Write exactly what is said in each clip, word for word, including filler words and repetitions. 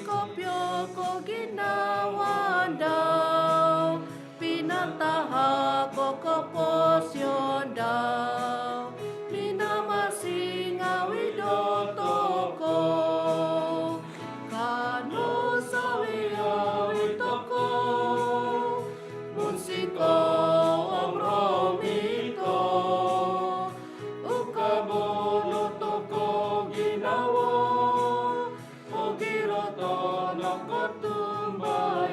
Kopio ko ginawa dau, pinatahak ko koposion dau, minamasi ngawi dotokou, kanu sawi-awi tokou, munsikou om romito, ukabo no tokou ginawa, Pogirot no kotumbayaan.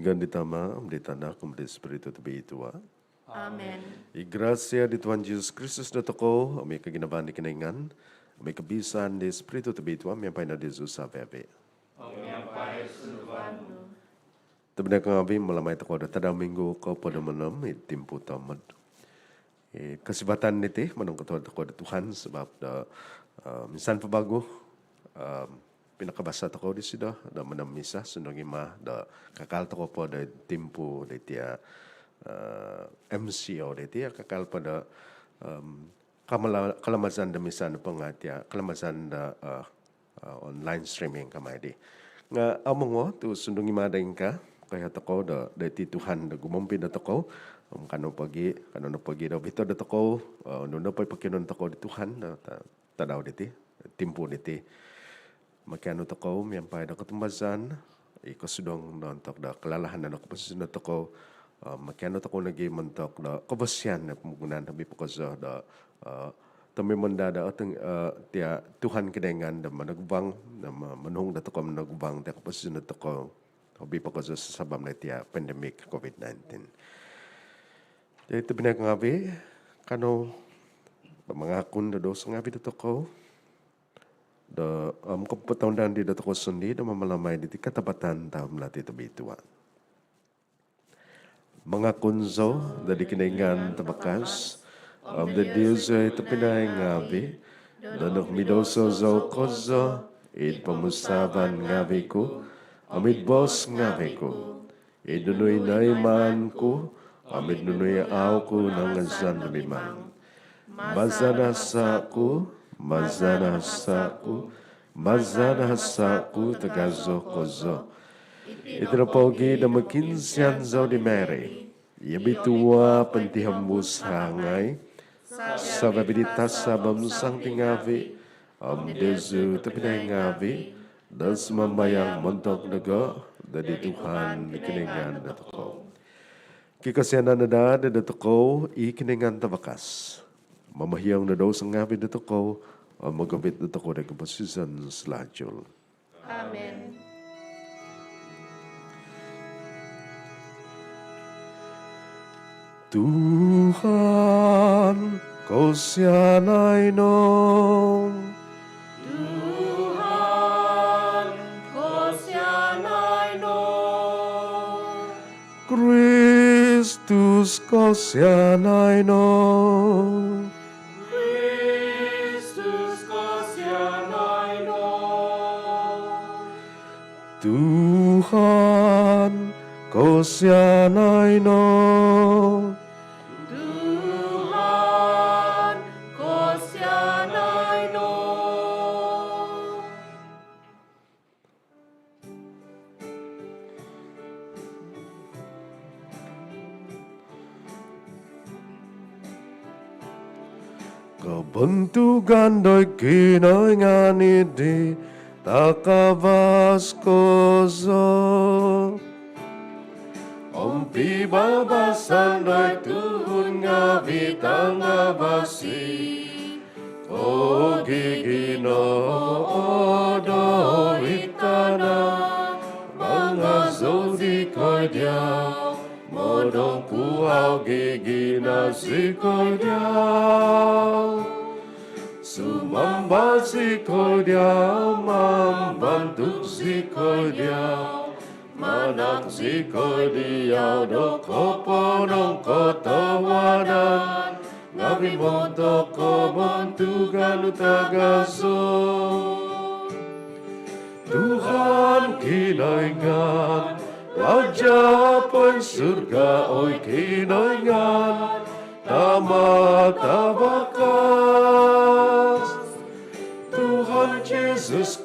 Inggan di Tama, om di Tanak, om di Spiritu Tobitua. Amen. I grasia di Tuhan Jesus Kristus dotokou, om i koginavaan di Kinoingan, om i kopisaan di Spiritu Tobitua, miampai no diozu savi-avi. Om miampai sunduvan nu. Tobpinai ngaavi, mamalamai tokou do tadau minggu kohopod om onom id timpu tomod. I kosivatan diti, monongkotoluod tokou do Tuhan sabap do, eh, insan po vagu, eh, pinakabasa tokou disido do manahak misa sundung i ma do kakal tokou po do timpu do tia, eh, M C O do tia kakal po do, em, kamala-, kalamazan do misa nopo nga tia kalamazan do, eh, eh, online streaming kamai di. Nga amu ongo tu sundung i ma do ingkaa, koiho tokou do, do iti Tuhan do gumompi dotokou, om kanou pogi, kanou no pogi do ovito dotokou, eh, nunu nopo i pokionuon tokou di Tuhan do ta-, tadau diti, timpu diti. Mokianu tokou miampai do kotumbazaan, i kosudong do ontok do kalalahan do koposizon dotokou, eh, mokianu tokou nogi montok do koposizon do pomogunan, hobi po kozo do, eh, tomimon daa do, eh, tia Tuhan Kinoingan do monoguvang, do mo-, monuhung dotokou monoguvang tia koposizon dotokou, hobi po kozo sabap do tia pandemik covid nineteen. Jadi tobpinai ngaavi, kanou mangakun do douso ngaavi dotokou, do, om kopotounda di dotokou sondii do mamalamai diti katapatan taahom lati tobitua. Mangakun zou doid Kinoingan Tavakas, om doid diozu tobpinai ngaavi, do nokomidouso zou kozo id pomusaavan ngaavi ku, om id boos ngaavi ku, id nunu i noimaan ku, om id nunu i au ku nangazan do mimang. Maza do hasa ku, maza do hasa ku, maza do hasa ku tagazo kozo. Iti nopogi do mokiinsian zou di Mary i obitua pointihombus hangai, savi-avi di tasab om santi ngaavi, om diozu tobpinai ngaavi, do sumambayang montok dogo doid Tuhan Kinoingan dotokou. Kikosianan no daa dotokou i Kinoingan Tavakas, momohiong do douso ngaavi dotokou, om mogovit dotokou doid koposizon salajul. Amen. Tuhan, kosianai no. Tuhan, kosianai no. Kristus, kosianai no. Kristus, kosianai no. Tuhan, kosianai no. Tuhan, kosianai no. Kobontugan doid Kinoingan id takavas kozo, om pibabasan doid tuhun ngaavi tangavasi. Koginavaan doid tana mangazou zikoi dia, modongkuau giginavo zikoi dia. Sumamba zikoi dia, mambantuk zikoi dia, manahak zikoi dia do koponongkotohuadan ngaavi montok kobontugan nu tagazo. Tuhan Kinoingan, Raja poinsurga, oi Kinoingan, Tama tavakas.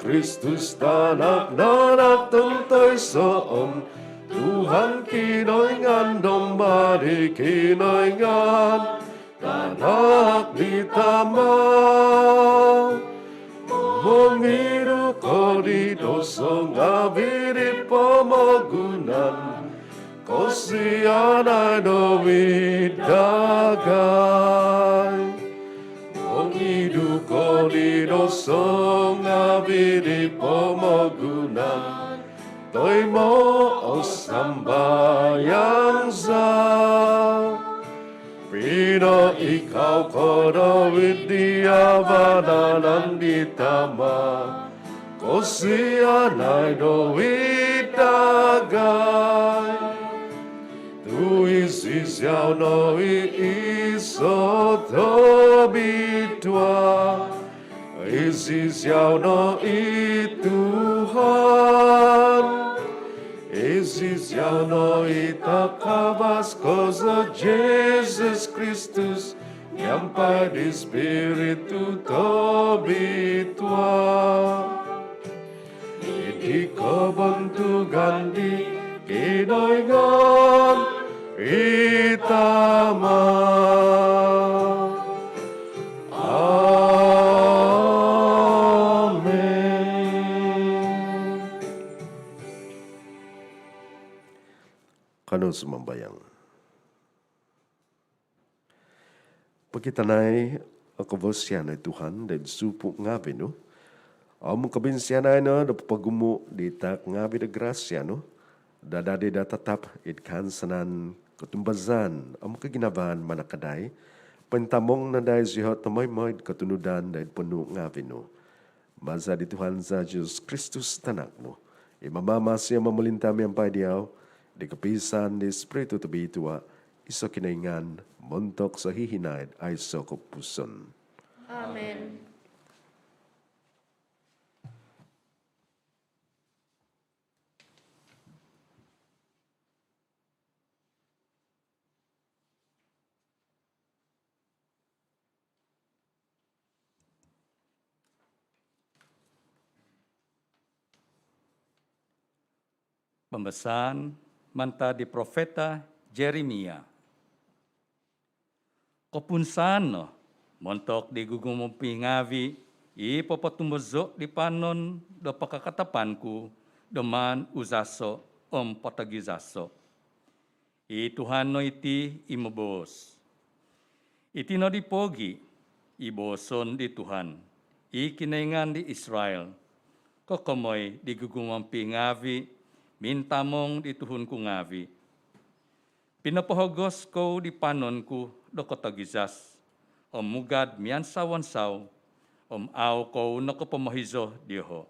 Kristus Tanak no natun toiso om Tuhan Kinoingan, Domba di Kinoingan, Tanak di Tama. Mongidu ko di douso ngaavi di pomogunan, kosianai no id dagai. Mongidu ko di douso ngaavi di pomogunan, toimoo sambayang za. Poinikau ko no id vanan di Tama, kosianai no id dagai. Tu iziau no i iso tobitua, iziau no i Tuhan, iziau no i takavas kozo, Jesus Kristus, miampai di Spiritu Tobitua, id kobontugan di Kinoingan i Tama. Amen. Kanou sumambayang. Pokitanai o kobosian nu, oi Tuhan, doid supu ngaavi nu, om kobinsianai no do popogumu di taak ngaavi do grasia nu, do adadi do tatap id kahansanan, kotumbazaan om koginavaan manakadai, pointamong no daa zioho tomoimo id kotunudan doid ponuu ngaavi nu. Maza di Tuhan za Jesus Kristus Tanak nu, i mamamasi om momolinta miampai diau, id kopiisaan di Spiritu Tobitua, iso Kinoingan, montok sohihinaid aiso kopupusan. Amen. Pambasaan mantad di profeta Jeremia. Kopunsaan no montok di gugumompi ngaavi i popotumbozo di panon do pakakatapan ku do maan uzaso om potogizaso. I Tuhan no iti i moboos. Iti no di pogi i booson di Tuhan, i Kinoingan di Israel, kokomoi di gugumompi ngaavi mintamong di tuhun ku ngaavi. Pinopohogos kou di panon ku do kotogizas om mugad miansau-ansau, om au kou nokopomohizo dioho.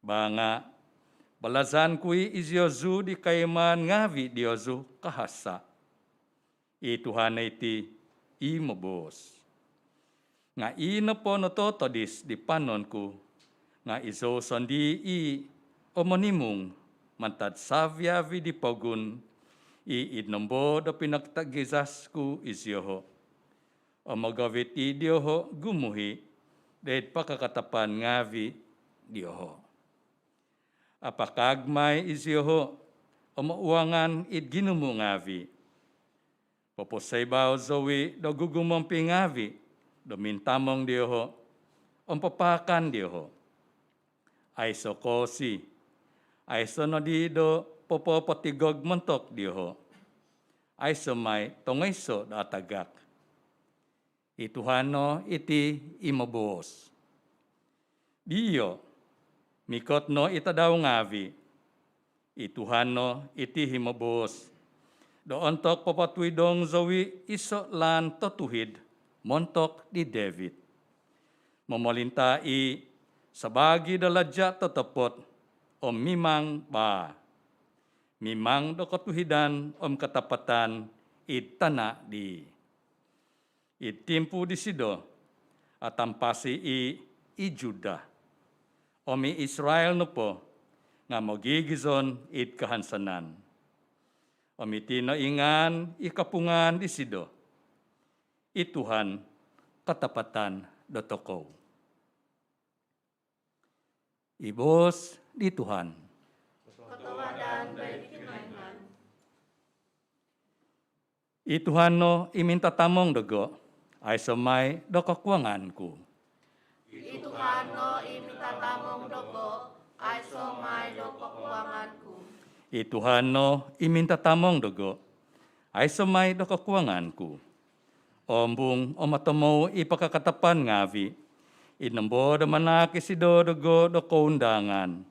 Ba nga, balazan ku i iziozu di koimaan ngaavi diozu kahasa. I Tuhan no iti i moboos. Nga i nopo nototodis di panon ku, nga izou sondii i o monimung mantad savi-avi di pogun, i id nombo do pinokitogizas ku izioho. Om mogovit i dioho gumuhi doid pakakatapan ngaavi dioho. Apakag mai izioho om ouangan id ginumu ngaavi. Poposoibau zou i do gugumompi ngaavi do mintamong dioho om papaakan dioho. Aiso kosi, aiso nodi do popopotigog montok dioho. Aiso mai tongoiso do atagak. I Tuhan no iti i moboos. Diio, mikot no i tadau ngaavi. I Tuhan no iti i moboos. Do ontok popotuidong zou i iso laan totuhid montok di David. Momolinta i sabaagi do laja totopot om mimang baa. Mimang do kotuhidan om katapatan id tana dii. Id timpu disido, atampasi i i Judah. Om i Israel nopo nga mogigizon id kahansanan. Om iti no i ngaan i kapungaan disido. I Tuhan katapatan dotokou. I boos di Tuhan. Kotohuadan doid Kinoingan. I Tuhan no i mintatamong dogo, aiso mai do kokuangan ku. I Tuhan no i mintatamong dogo, aiso mai do kokuangan ku. I Tuhan no i mintatamong dogo, aiso mai do kokuangan ku. Ombung om otomou i pakakatapan ngaavi, id nombo do manaak isido dogo do koundangan.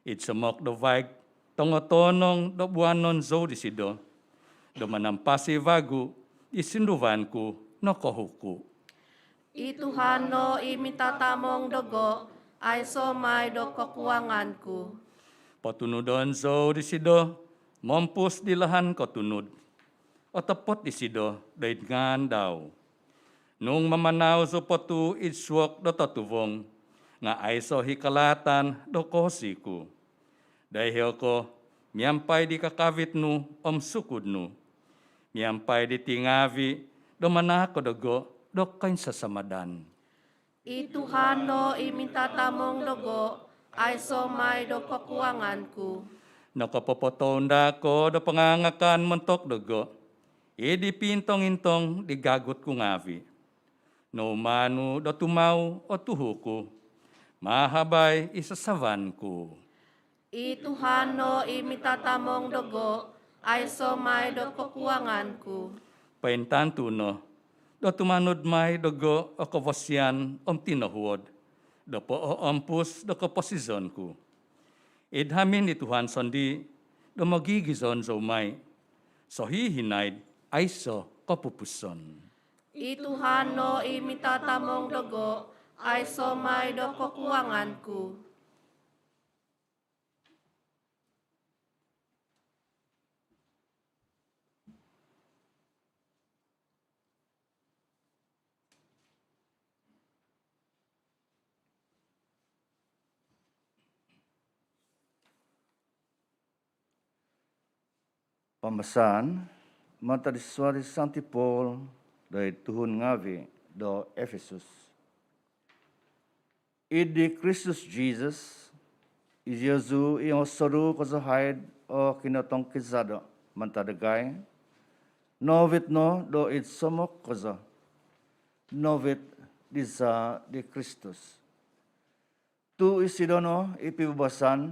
Id somok do vaig tongotonong do buanon zou disido, do manampasi vagu i sinduvan ku nokohuku. I Tuhan no i mintatamong dogo, aiso mai do kokuangan ku. Potunudon zou disido mompus di lahan kotunud, otopot disido doid ngaan dau. Nung mamanau zou po tu id suok do totuvong, nga aiso i kalaatan do koosi ku. Doiho ko miampai di kakavit nu om sukud nu, miampai diti ngaavi do manaak ko dogo do koinsasamadan. I Tuhan no i mintatamong dogo, aiso mai do kokuangan ku. Nokopopotounda ko do pangangakan montok dogo, id di piintong-intong di gagut ku ngaavi. Noumaan nu do tumau o tuhu ku, mahabai i sasavan ku. I Tuhan no i mintatamong dogo, aiso mai do kokuangan ku. Pointantu no do tumanud mai dogo o kovosian om tinohuod do poompus do koposizon ku. Id hamin di Tuhan sondii do mogigizon zou mai, sohihinaid aiso kopupuson. I Tuhan no i mintatamong dogo, aiso mai do kokuangan ku. Pambasaan mantad di suat di Santi Paul doid tuhun ngaavi do Efesus. Id di Kristus Jisus, iziozu i ongosodu kozo haid o kinotongkizado mantad dagai, noovit no do id somok kozo, noovit di zaa di Kristus. Tu isido no i pibabasan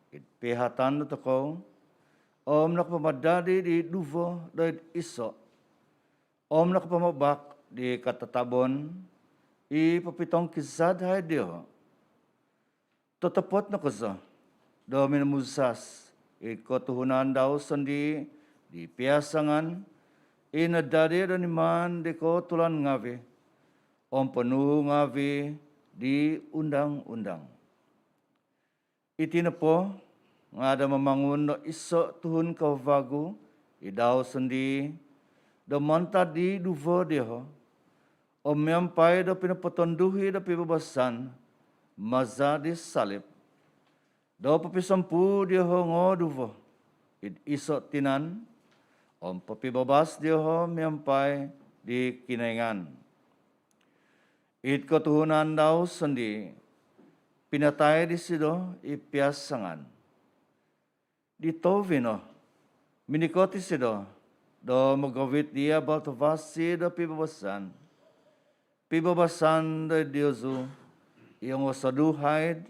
id piihatan dotokou, om nokopomadadi di duvo doid iso, om nokopomabak di katatabon i popitongkizad haid dioho. Totopot no kozo do minomuzas id kotuhunan dau sondii di piasangan i nadadi do nimaan di kootulan ngaavi om ponuu ngaavi di undang-undang. Iti nopo nga do mamangun do iso tuhun kavavagu i dau sondii do mantad di duvo dioho, om miampai do pinopotonduhi do pibabasan maza di salib, do popisompuu dioho ngoduvo id iso tinan, om popibabas dioho miampai di Kinoingan. Id kotuhunan dau sondii pinatai disido i piasangan. Di tohuvi no minikot isido do mogovit di abal tavasi do pibabasan, pibabasan doid diozu i ongosodu haid,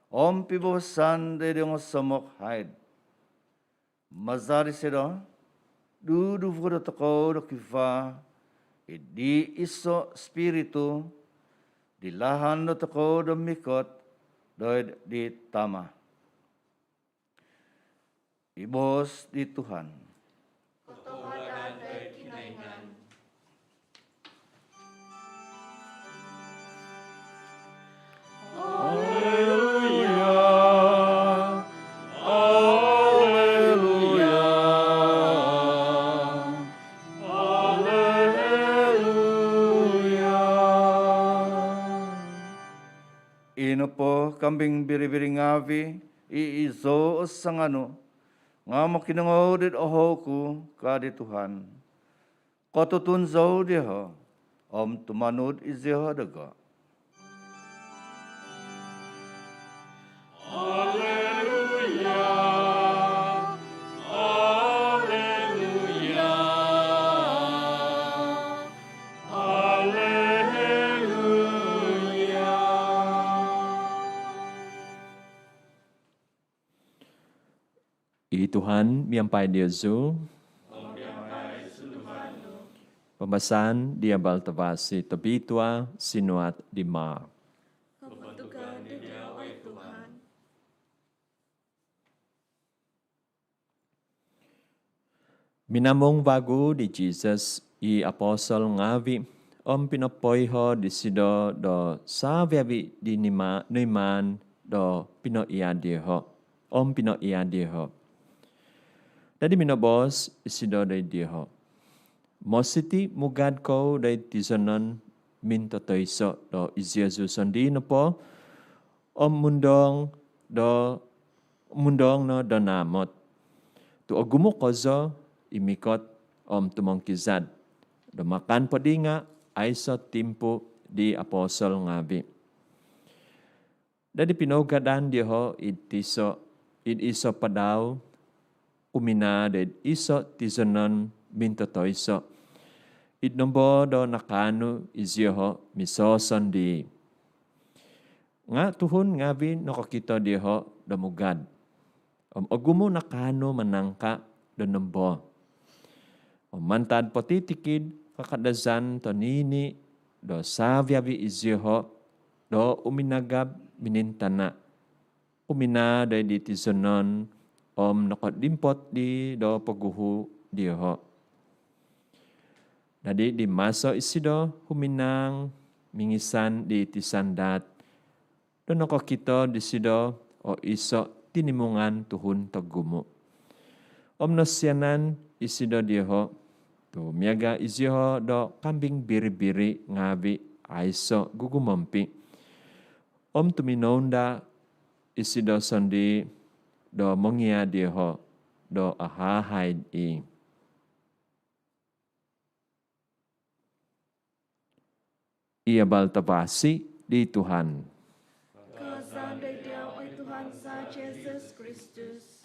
om pibabasan doid di ongosomok haid. Maza disido, duduvo dotokou do kivaa id di iso Spiritu di lahan dotokou do mikot doid di Tama. I boos di Tuhan. Kotohuadan doid Kinoingan. Alleluia, alleluia, alleluia. I nopo kambing biri-biri ngaavi i izou o sanganu nga mokinongou di doho ku, ka di Tuhan. Kotutun zou dioho om tumanud izioho dogo. Haleluya, haleluya, haleluya. I Tuhan miampai diozu. Pambasaan di Abal Tavasi Tobitua sinuat di Mark. Kopontukan diozu, oi Tuhan. Minamung vagu di Jisus i apostol ngaavi' om pinopoiho' disido do savi-avi' di nima-, noimaan do pinoia' dioho' om pinoia' dioho'. Dadi minoboos isido doid dioho', "Mositi' mugad kou doid tizonon mintotoiso' do iziozu sondii' nopo om mundoong do, mundoong no do naamot. Tu' ogumu' kozo i mikot om tumongkizad do makan po dii nga' aiso timpu di apostol ngaavi'." Dadi pinougadan dioho' id tiso, id iso padau, kuminaa doid iso tizonon mintotoiso', id nombo do nakaanu izioho' misosondii'. Nga' tuhun ngaavi' nokokito dioho' do mugad om ogumu' nakaanu manangka' do nombo. Om mantad potitikid kakadazan toniini' do savi-avi' izioho' do uminagab minintana', kuminaa doid di tizonon om nokodimpot dii do poguhu' dioho'. Dadi di maso isido huminang mingisan di tisan daat do nokokito disido o iso tinimungan tuhun togumu'. Om nosianan isido dioho' tu' miaga' izioho' do kambing biri-biri ngaavi' aiso gugumompi'. Om tuminounda' isido sondii' do mongia' dioho' do ahahaid i. I Abal Tavasi di Tuhan. Kaazan doid diau, oi Tuhan za Jisus Kristus.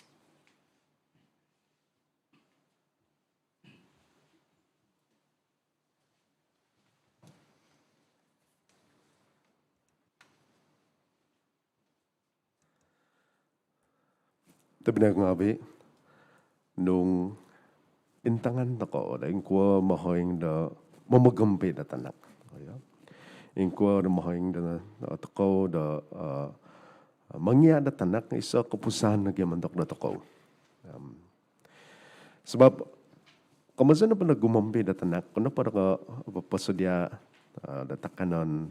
Tobpinai ngaavi', nung intangan tokou do ingkuo mohoing do momogompi' do tanak, ingkuo do mohoing do, do tokou do, eh, mongia' do tanak, iso kopupusan nogi' montok do tokou. Em, Sabap komozon nopo do gumompi' do tanak, okon nopo do ko-, poposodia', eh, do takanon,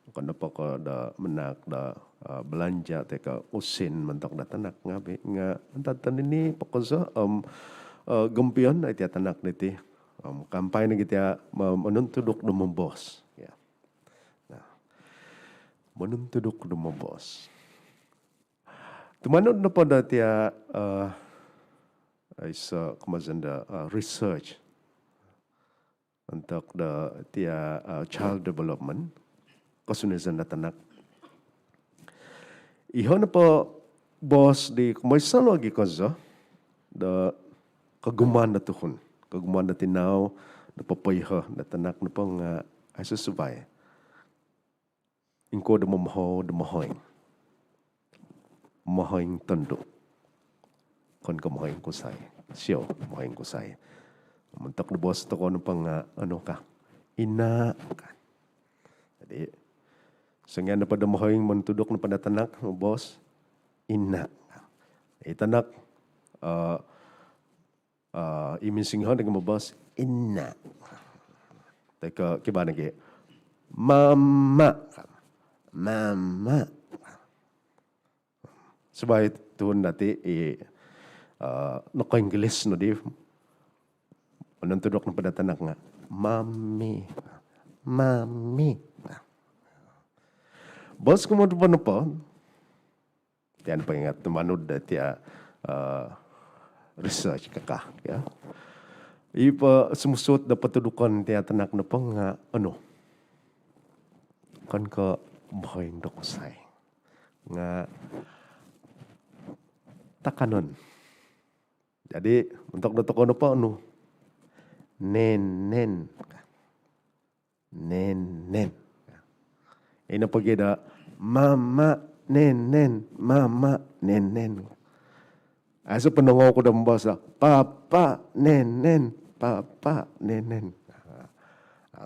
okon nopo ko do manahak do, eh, balanja' toi ko usin montok do tanak ngaavi', nga' mantad tonini' po kozo om, eh, gompion iti tanak diti om kaampai nogi' tia' mo-, monuntuduk do moboos. Ya. Nah, monuntuduk do moboos. Tumanud nopo do tia', eh, iso komozon do, eh, research montok do tia', eh, child development, kosunizan do tanak. Iho nopo boos di kumoiso nogi' kozo do kogumuan do tuhun, kogumuan do tinau do popoiho' do tanak nopo nga' aiso suvai. Ingkuo do momohou do mohoing? Mohoing tondu'. Okon ko' mohoing kusai. Siou, mohoing kusai. Montok do boos tokou nopo nga', anu ka, ina' ka. Jadi, songian nopo do mohoing monuntuduk nopo do tanak, boos, ina' ka. I tanak, eh, eh, i minsingihon nogi' moboos, ina'. Toi ko' kivaa nogi', mama. Mama. Suvai tuhun dati i, eh, noko-Inggilis nodi, monuntuduk nopo do tanak nga', mami. Mami. Boos kumoduvo nopo, tia' nopo nga' tumanud do tia', eh, research kaka, ya. I po sumusuut do potudukon tia' tanak nopo nga', anu, okon ko' mohoing do kusai. Nga' takanon. Jadi montok do tokou nopo onu, nenen. Nenen. Ino pogi do mama nenen, mama nenen. Aiso po nongou ku do moboos do papa nenen, papa nenen.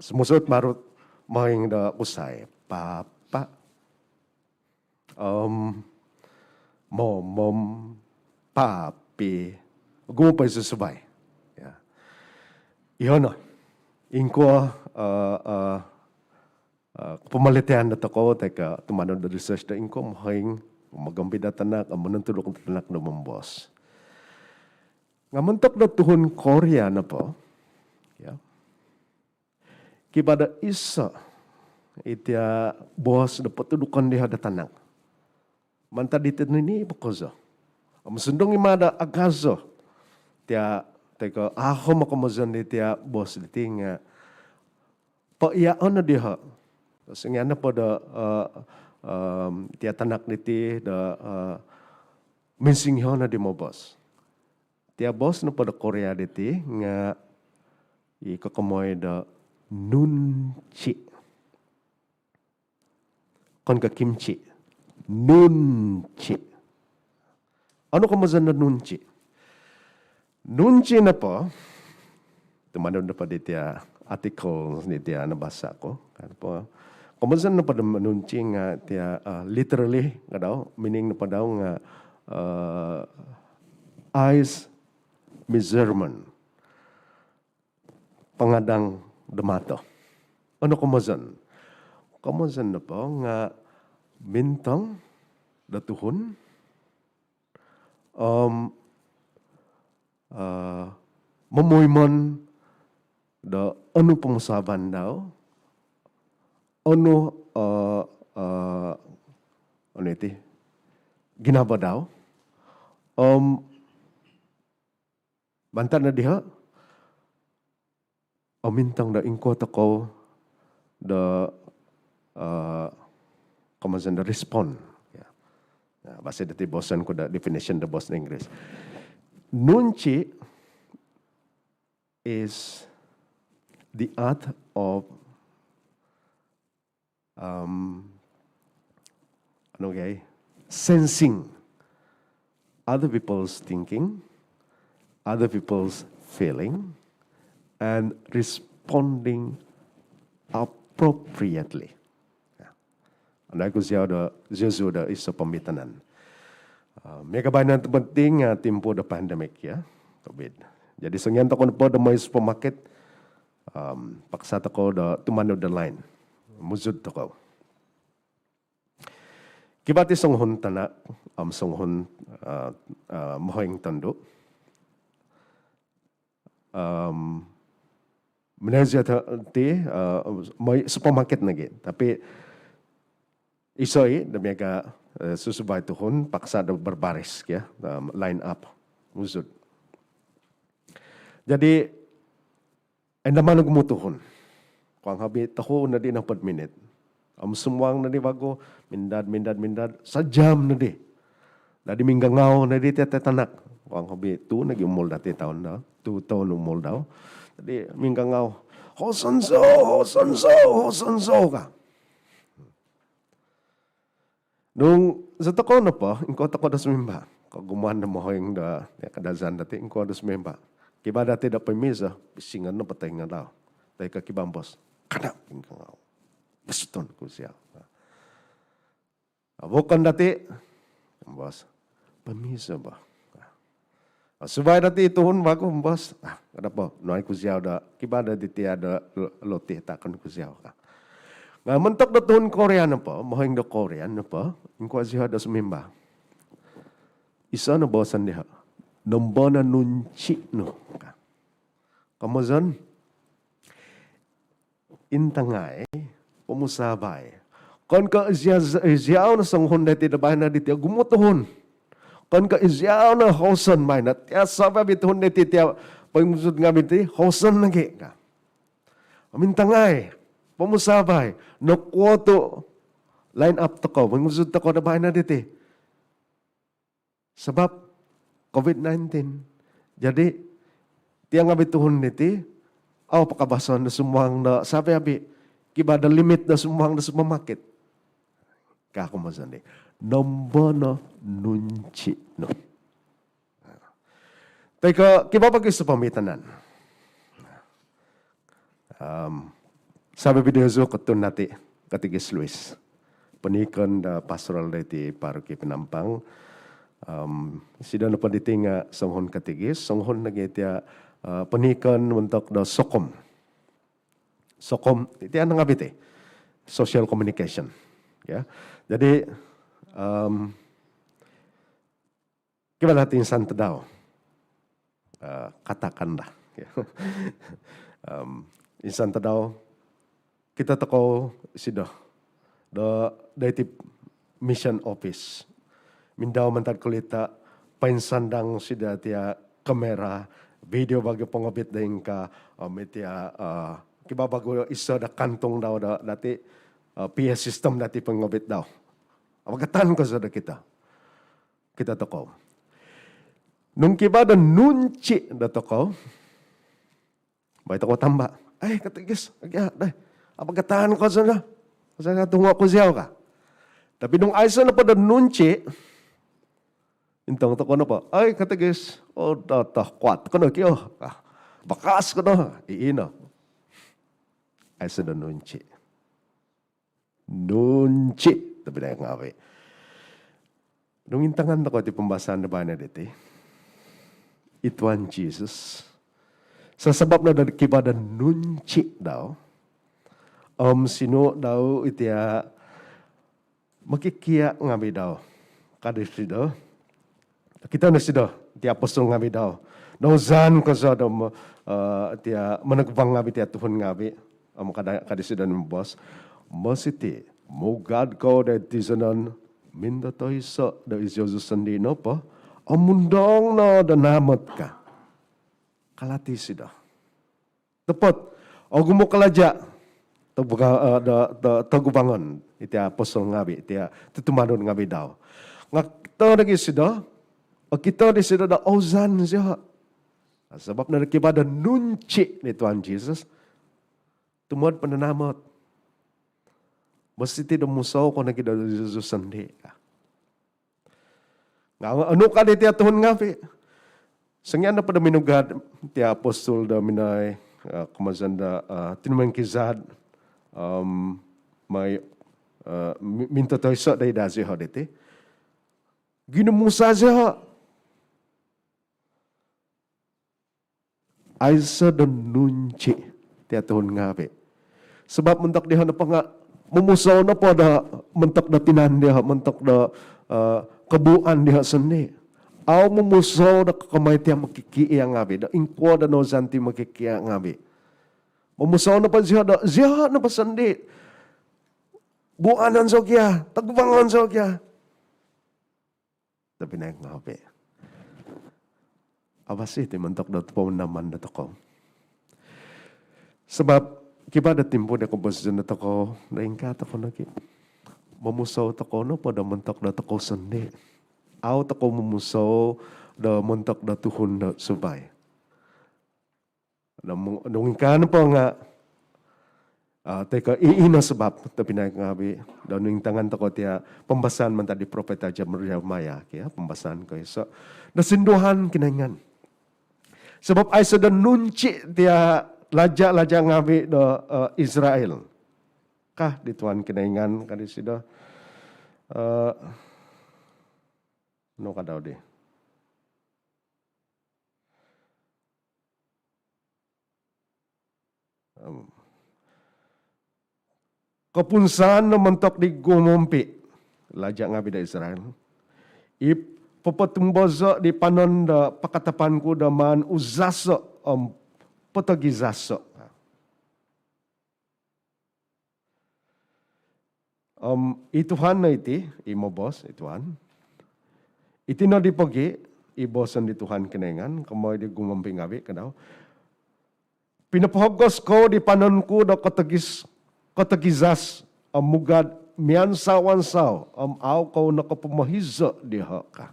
Sumusuut baru mohoing do kusai, papa. Om, mom, mom, papi. Ogumu po i susuvai. Iho no ingkuo kopomolintaan do tokou toi ko tumanud do research do ingkuo mohoing mogompid do tanak om monontuduk do tanak do momoos. Nga montok do tuhun Korea nopo, kivaa do iso iti boos do potudukon diho do tanak. Mantad diti nini po kozo. Om sundung i mada agazo tia toi ko aho mokomozon diti boos diti nga poiaon no diho. Songian nopo do tia tanak diti do minsingiho no di moboos. Tia boos nopo do Korea diti nga i kokomoi do nunci. Okon ko kimchi. Nunci. Onu komozon do nunci? Nunci nopo, tumanud nopo di tia artikel di tia nabasa ku, komozon nopo do nunci nga tia literally nga dau, meaning nopo dau nga eyes measurement, pangadang do mato. Onu komozon? Komozon nopo nga mintong do tuhun om momuimon do onu pomusaavan dau, onu onu iti ginavo dau, om mantad no diho om mintong do ingkuo tokou do komozon do respond. Basi dati booson ku do definition do boos do Inggeris. Nunci is the art of um, ano kaya, sensing other people's thinking, other people's feeling, and responding appropriately. Ano ku ziau do, ziau do iso pamitanan. Miaga baino penting timpu do pandemik ya, COVID. Jadi songian tokou nopo do moi supermarket, paksa tokou do tumanud do line. Muzud tokou. Kivaa ti songuhun tanak om songuhun mohoing tondu. Minaan ziau ti moi supermarket nogi. Tapi iso i do miaga susuvai tuhun paksa do berbaris kio, line up. Muzud. Jadi inda manu ogumu tuhun. Kuang hobi tohu nodi nohopod minit. Om sumuang nodi vagu, mindad, mindad, mindad, sajam nodi. Dadi minggangau nodi tia tanak. Kuang hobi tuu nogi umul dati toun dau, tuu toun umul dau. Dadi minggangau, "Hoson zou, hoson zou, hoson zou," ka. Nung zotokou nopo, ingkuo tokou do sumimba. Kogumuan do mohoing do tia Kadazan dati, ingkuo do sumimba. Kivaa dati do poimizo, pisingon nopo toinga dau. Toi ko kivaa boos, "Kada minggangau. Bosuton ku ziau." Vokon dati, boos, "Poimizo bo." Suvai dati tuhun vagu, boos, "Ah, kada po, nuai ku ziau do, kivaa do diti do loti, taakon ku ziau," ka. Nga montok do tuhun Korea nopo, mohoing do Korea nopo, ingkuo ziau do sumimba. Iso no booson diho, "Nombo no nunci nu?" ka. Komozon, intangai, pomusaavai. Okon ko iziau no songuhun diti do baino diti ogumu tuhun. Okon ko iziau no hoson baino, tia savi-avi tuhun diti tia poimuzud ngaavi diti hoson nogi ka. Om intangai, pomusaavai, nokuo tu line up tokou, poimuzud tokou do baino diti. Sabab COVID nineteen. Jadi, tia ngavi tuhun diti, au pakabason do sumuang do savi-avi, kivaa do limit do sumuang do supermarket. Ka komozon di. Nombo no nunci no. Toi ko, kivaa vagu iso poomitanan. Om, savi-avi diozu kotutun dati, Katekis Louis. Ponikon do pastoral doiti Paroki Penampang. Om, isido nopo diti nga songuhun katekis, songuhun nogi tia, eh, ponikon montok do SOCCOM. SOCCOM, tia nangavi ti. Social communication. Ya. Jadi, om, kivaa dati insan tadau. Eh, katakanlah. Om, insan tadau, kito tokou isido do, doiti mission office. Mindau mantad kulita, poinsandang isido tia kamera, video vagu pongovit do ingkaa, om, itia, eh, kivaa vagu iso do kantung dau do, dati, eh, P A system dati pongovit dau. Avagatan kozo do kito. Kito tokou. Nung kivaa do nunci do tokou, bai tokou tamba. "Ai, katekis, agia, dai. Avagatan kozo no. Kozo no, tungo ku ziau," ka. Tapi nung aiso nopo do nunci, intong tokou nopo, "Ai, katekis, oh, dah, dah, kuat ko no kio," ka. "Bakas ko no." Ii no. Aiso do nunci. Nunci, tobpinai ngavi. Nung intangan tokou iti pambasaan do baino diti, i Tuhan Jesus, sasabap no do kivaa do nunci dau, om, sinuhu dau itia mokikia ngavi dau. Ka disido, okito nosido tia apostol ngavi dau, nouzan kozo do mo-, eh, tia monoguvang ngavi tia tuhun ngavi. Om, ka da-, ka disido minoboos, "Mositi mugad kou doid tizonon, mintotoiso do iziozu sondii nopo, om mundong no do naamot," ka. Kalati isido. Topot, ogumu kalaja, toguva-, eh, do, do, toguvangon itia apostol ngavi, itia tutumanud ngavi dau. Nga okito nogi isido, okito disido do ouzan zioho. Sabap no do kivaa do nunci di Tuhan Jesus, tumood po do naamot. Mositi do musou kou nogi do iziozu sondii. Nga onu ka di tia tuhun ngavi? Songian nopo do minugad tia apostol do minoi, eh, komozon do, eh, tinumongkizad, om, moi, eh, mi-, mintotoiso doid dioho diti, ginumusa zioho. Aiso do nunci tia tuhun ngavi. Sabap montok dioho nopo nga momusou nopo do montok do tinan dioho, montok do, eh, kobuuan dioho sondii. Au momusou do kokomoi tia mokikia ngavi, do ingkuo do nouzan ti mokikia ngavi. Momusou nopo zioho do, zioho nopo sondii. Buanon zou kia, toguvangon zou kia. Tobpinai ngavi. Avasi ti montok do pomunaman do tokou. Sabap kivaa do timpu do koposizon do tokou, do ingkaa tokou nogi. Momusou tokou nopo do montok do tokou sondii. Au tokou momusou do montok do tuhun do suvai. Nung, nung ingkaa nopo nga, ah, toi ko i-, ino sabap, tobpinai ngavi, do nung intangan tokou tia pambasaan mantad di propeta Jeremiah, kio, pambasaan koiso. Do sinduhan Kinoingan. Sabap aiso do nunci tia laja-laja ngavi do, eh, Israel. Ka di Tuhan Kinoingan, ka disido. Eh, nu ka dau di. Om, kopunsaan no montok di gumompi, laja ngavi do Israel, i popotumbozo di panon do pakatapan ku do maan uzaso om potogizaso. Om, i Tuhan no iti, i moboos, i Tuhan. Iti no di pogi, i booson di Tuhan Kinoingan, kokomoi di gumompi ngavi, ka dau. Pinopohogos kou di panon ku do kotogis-, kotogizas, om mugad miansau-ansau, om au kou nokopomohizo dioho, ka.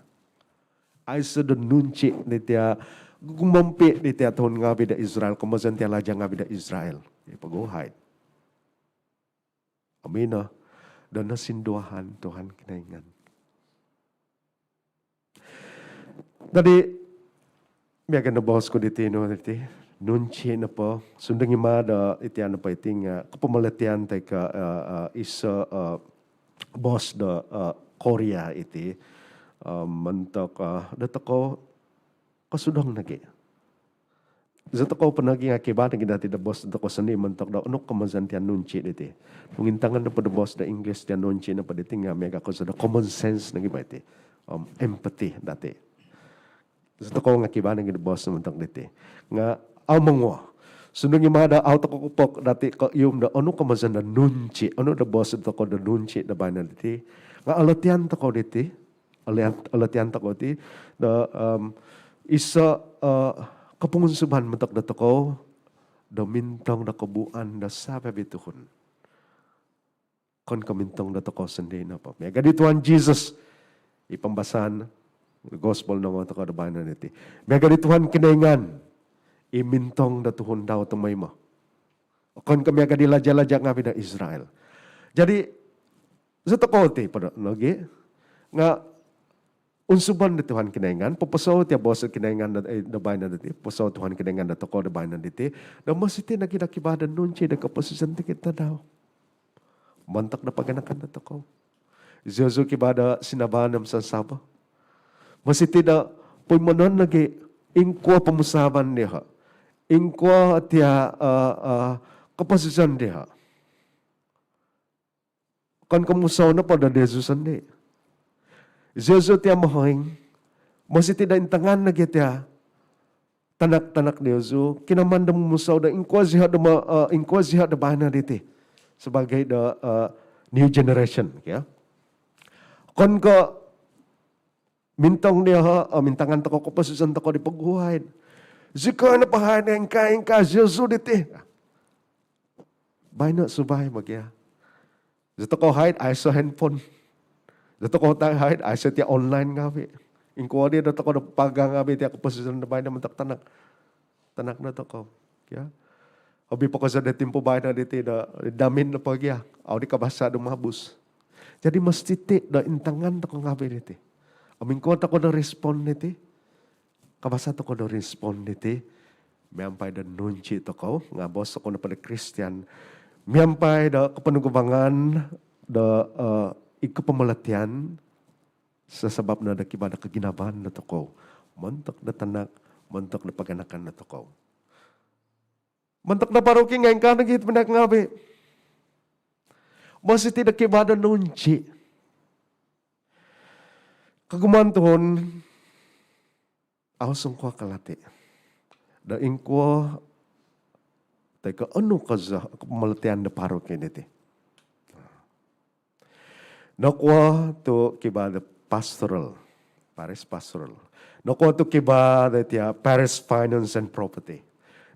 Aiso do nunsi di tia gumompi di tia tuhun ngavi do Israel, komozon tia laja ngavi do Israel. Poguhai. Om ino do nosinduahan Tuhan Kinoingan. Dadi, miaga no boos ku diti no diti, nunsi nopo, sundung i ma do iti ano po iti nga kopomolotian toi ko, eh, eh, iso, eh, boos do, eh, Korea iti, eh, montok, eh, do tokou kosudong nogi. Zi tokou po nogi nga kivaa nogi dati do boos do tokou sondii montok do onu komozon tia nunsi diti. Nung intangan nopo do boos do English tia nunsi nopo diti nga miaga ko so do common sense nogi bo iti. Om empathy dati. Zi tokou nga kivaa nogi do boos montok diti. Nga au monguo. Sundung i ma do au tokou kopog dati koihum do onu komozon do nunsi. Onu do boos do tokou do nunsi do baino diti. Nga olotian tokou diti. Olotian, olotian tokou ti do, em, iso, eh, kopongunsuban montok do tokou do mintong do kobuuan do savi-avi tuhun. Okon ko mintong do tokou sondii nopo. Miaga di Tuhan Jesus, i pambasaan gospel nongou tokou do baino diti. Miaga di Tuhan Kinoingan, i mintong do tuhun dau tomoimo. Okon ko miaga di laja-laja ngavi do Israel. Jadi, zi tokou ti podo nogi nga unsubon di Tuhan Kinoingan, poposou tia boos Kinoingan do, eh, do baino diti, poposou Tuhan Kinoingan do tokou do baino diti, do mositi nogi do kivaa do nunsi do koposizon tikid tadau. Montok do paganakan do tokou. Ziozu kivaa do sinavaan om sansavo. Mositi do poimonon nogi ingkuo pomusaavan dioho. Ingkuo tia, eh, eh, koposizon dioho. Okon ko musou nopo do diozu sondii. Ziozu tia mohoing, mositi do intangan nogi tia tanak-tanak diozu, kinaman do momusou do ingkuo zioho do ma-, eh, ingkuo zioho do baino diti. Sebagai do, eh, new generation, ya. Okon ko mintong dioho, eh, mintangan tokou koposizon tokou di poguhai. Zikoi nopo hai do ingkaa-ingkaa ziozu diti. Baino suvai bo gia. Zi tokou hai aiso handphone. Zi tokou hai aiso tia online ngavi. Ingkuo di do tokou do pagang ngavi tia koposizon do baino montok tanak. Tanak do tokou. Ya. Hobi po ko zi do timpu baino diti do, do hamin nopo gia. Au di kabasa do mabus. Jadi mositi do intangan tokou ngavi diti. Om ingkuo tokou do respon diti. Kabasa tokou do respon diti, miampai do nunsi tokou, nga boos tokou nopo do Kristian, miampai do koponugubangan do, eh, id kopomolotian, sasabab no do kivaa do koginavaan do tokou. Montok do tanak, montok do paganakan do tokou. Montok do paroki nga ingkaa nogi tobpinai ngavi. Mositi do kivaa do nunsi. Kogumuan tuhun, au songkuo kalati do ingkuo toi ko onu kozo kopomolotian do paroki diti. Nokuo tu kivaa do pastoral, parish pastoral. Nokuo tu kivaa do tia parish finance and property.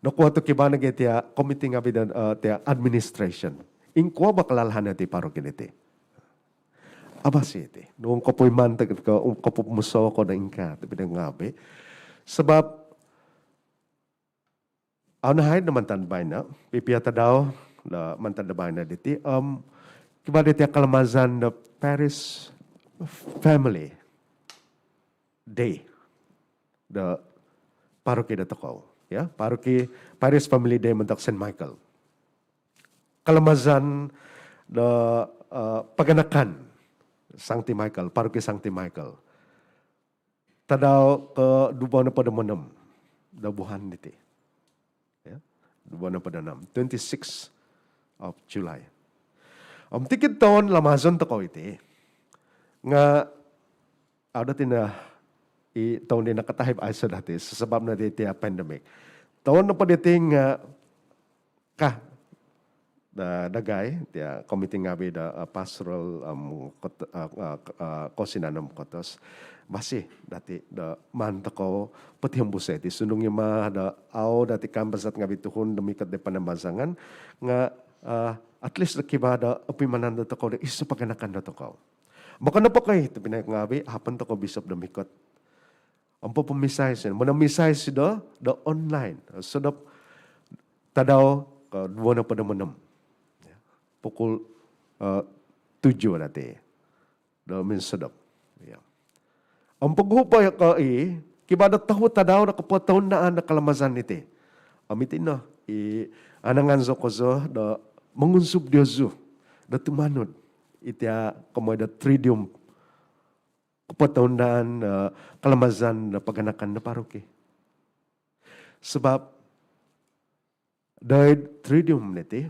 Nokuo tu kivaa nogi tia komiti ngavi do, eh, tia administration. Ingkuo bo kalalahan diti paroki diti. Abasi ti. Nung kopuiman tokou, kopomusou kou do ingkaa, tobpinai ngavi. Sabab, au nahai do mantad baino, pipia tadau do mantad do baino diti, om, kivaa diti kalamazan do parish family day do paroki do tokou, ya, paroki, parish family day montok Saint Michael. Kalamazan do, eh, paganakan Sangti Michael, paroki Sangti Michael. Tadau koduvo nohopod om onom do vuhan diti. Ya, duvo nohopod om onom, twenty-six of July. Om tikid toun lamazon tokou iti nga au dati no i toun di nakatahib aiso dati, sabab no di tia pandemik. Toun nopo diti nga ka do dagai tia komiti ngavi do, eh, pastoral, em, kot-, eh, eh, eh, kousinan om kotos. Basi dati do maan tokou potihombusai ti sundung i ma do au dati kaanbazat ngavi tuhun do mikot do panambazangan nga, eh, at least do kivaa do opuimanan do tokou do iso paganakan do tokou. Maka nopo koi tobpinai ngavi, hapon tokou bishop do mikot. Om popomisai isido, monomisai isido do online. Sodop tadau koduvo nohopod om onom. Pukul tujuh dati do minsodop. Om poguhu po ko i, kivaa do tohu tadau do kopotoundaan do kalamazan diti. Om iti no i anangan zou kozo do mongunsub diozu do tumanud iti a komoi do Triduum, kopotoundaan do kalamazan do paganakan do paroki. Sabap doid Triduum diti,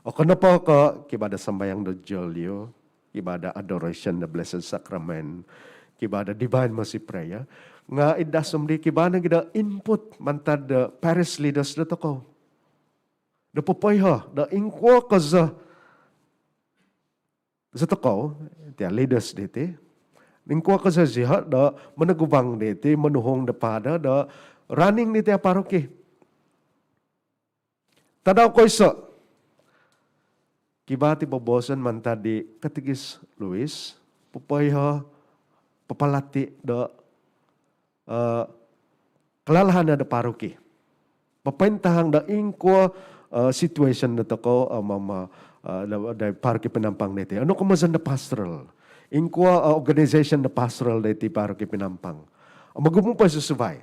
okon nopo ko kivaa do sambayang do Jolio, kivaa do adoration do Blessed Sacrament, kivaa do Divine Mercy Prayer, nga id suang di kivaa nogi do input mantad do parish leaders dotokou do popoiho do ingkuo kozo izotokou tia leaders diti, ingkuo kozo zioho do monogubang diti, monuhung do Father do running diti a paroki. Tadau koiso, kivaa ti boboson mantad di Katekis Louis, popoiho, papalati do kalalahan do paroki. Papaintahang do ingkuo situation dotokou om, om do paroki Penampang diti. Onu komozon do pastoral. Ingkuo organisation do pastoral diti paroki Penampang. Om ogumu po i susuvai.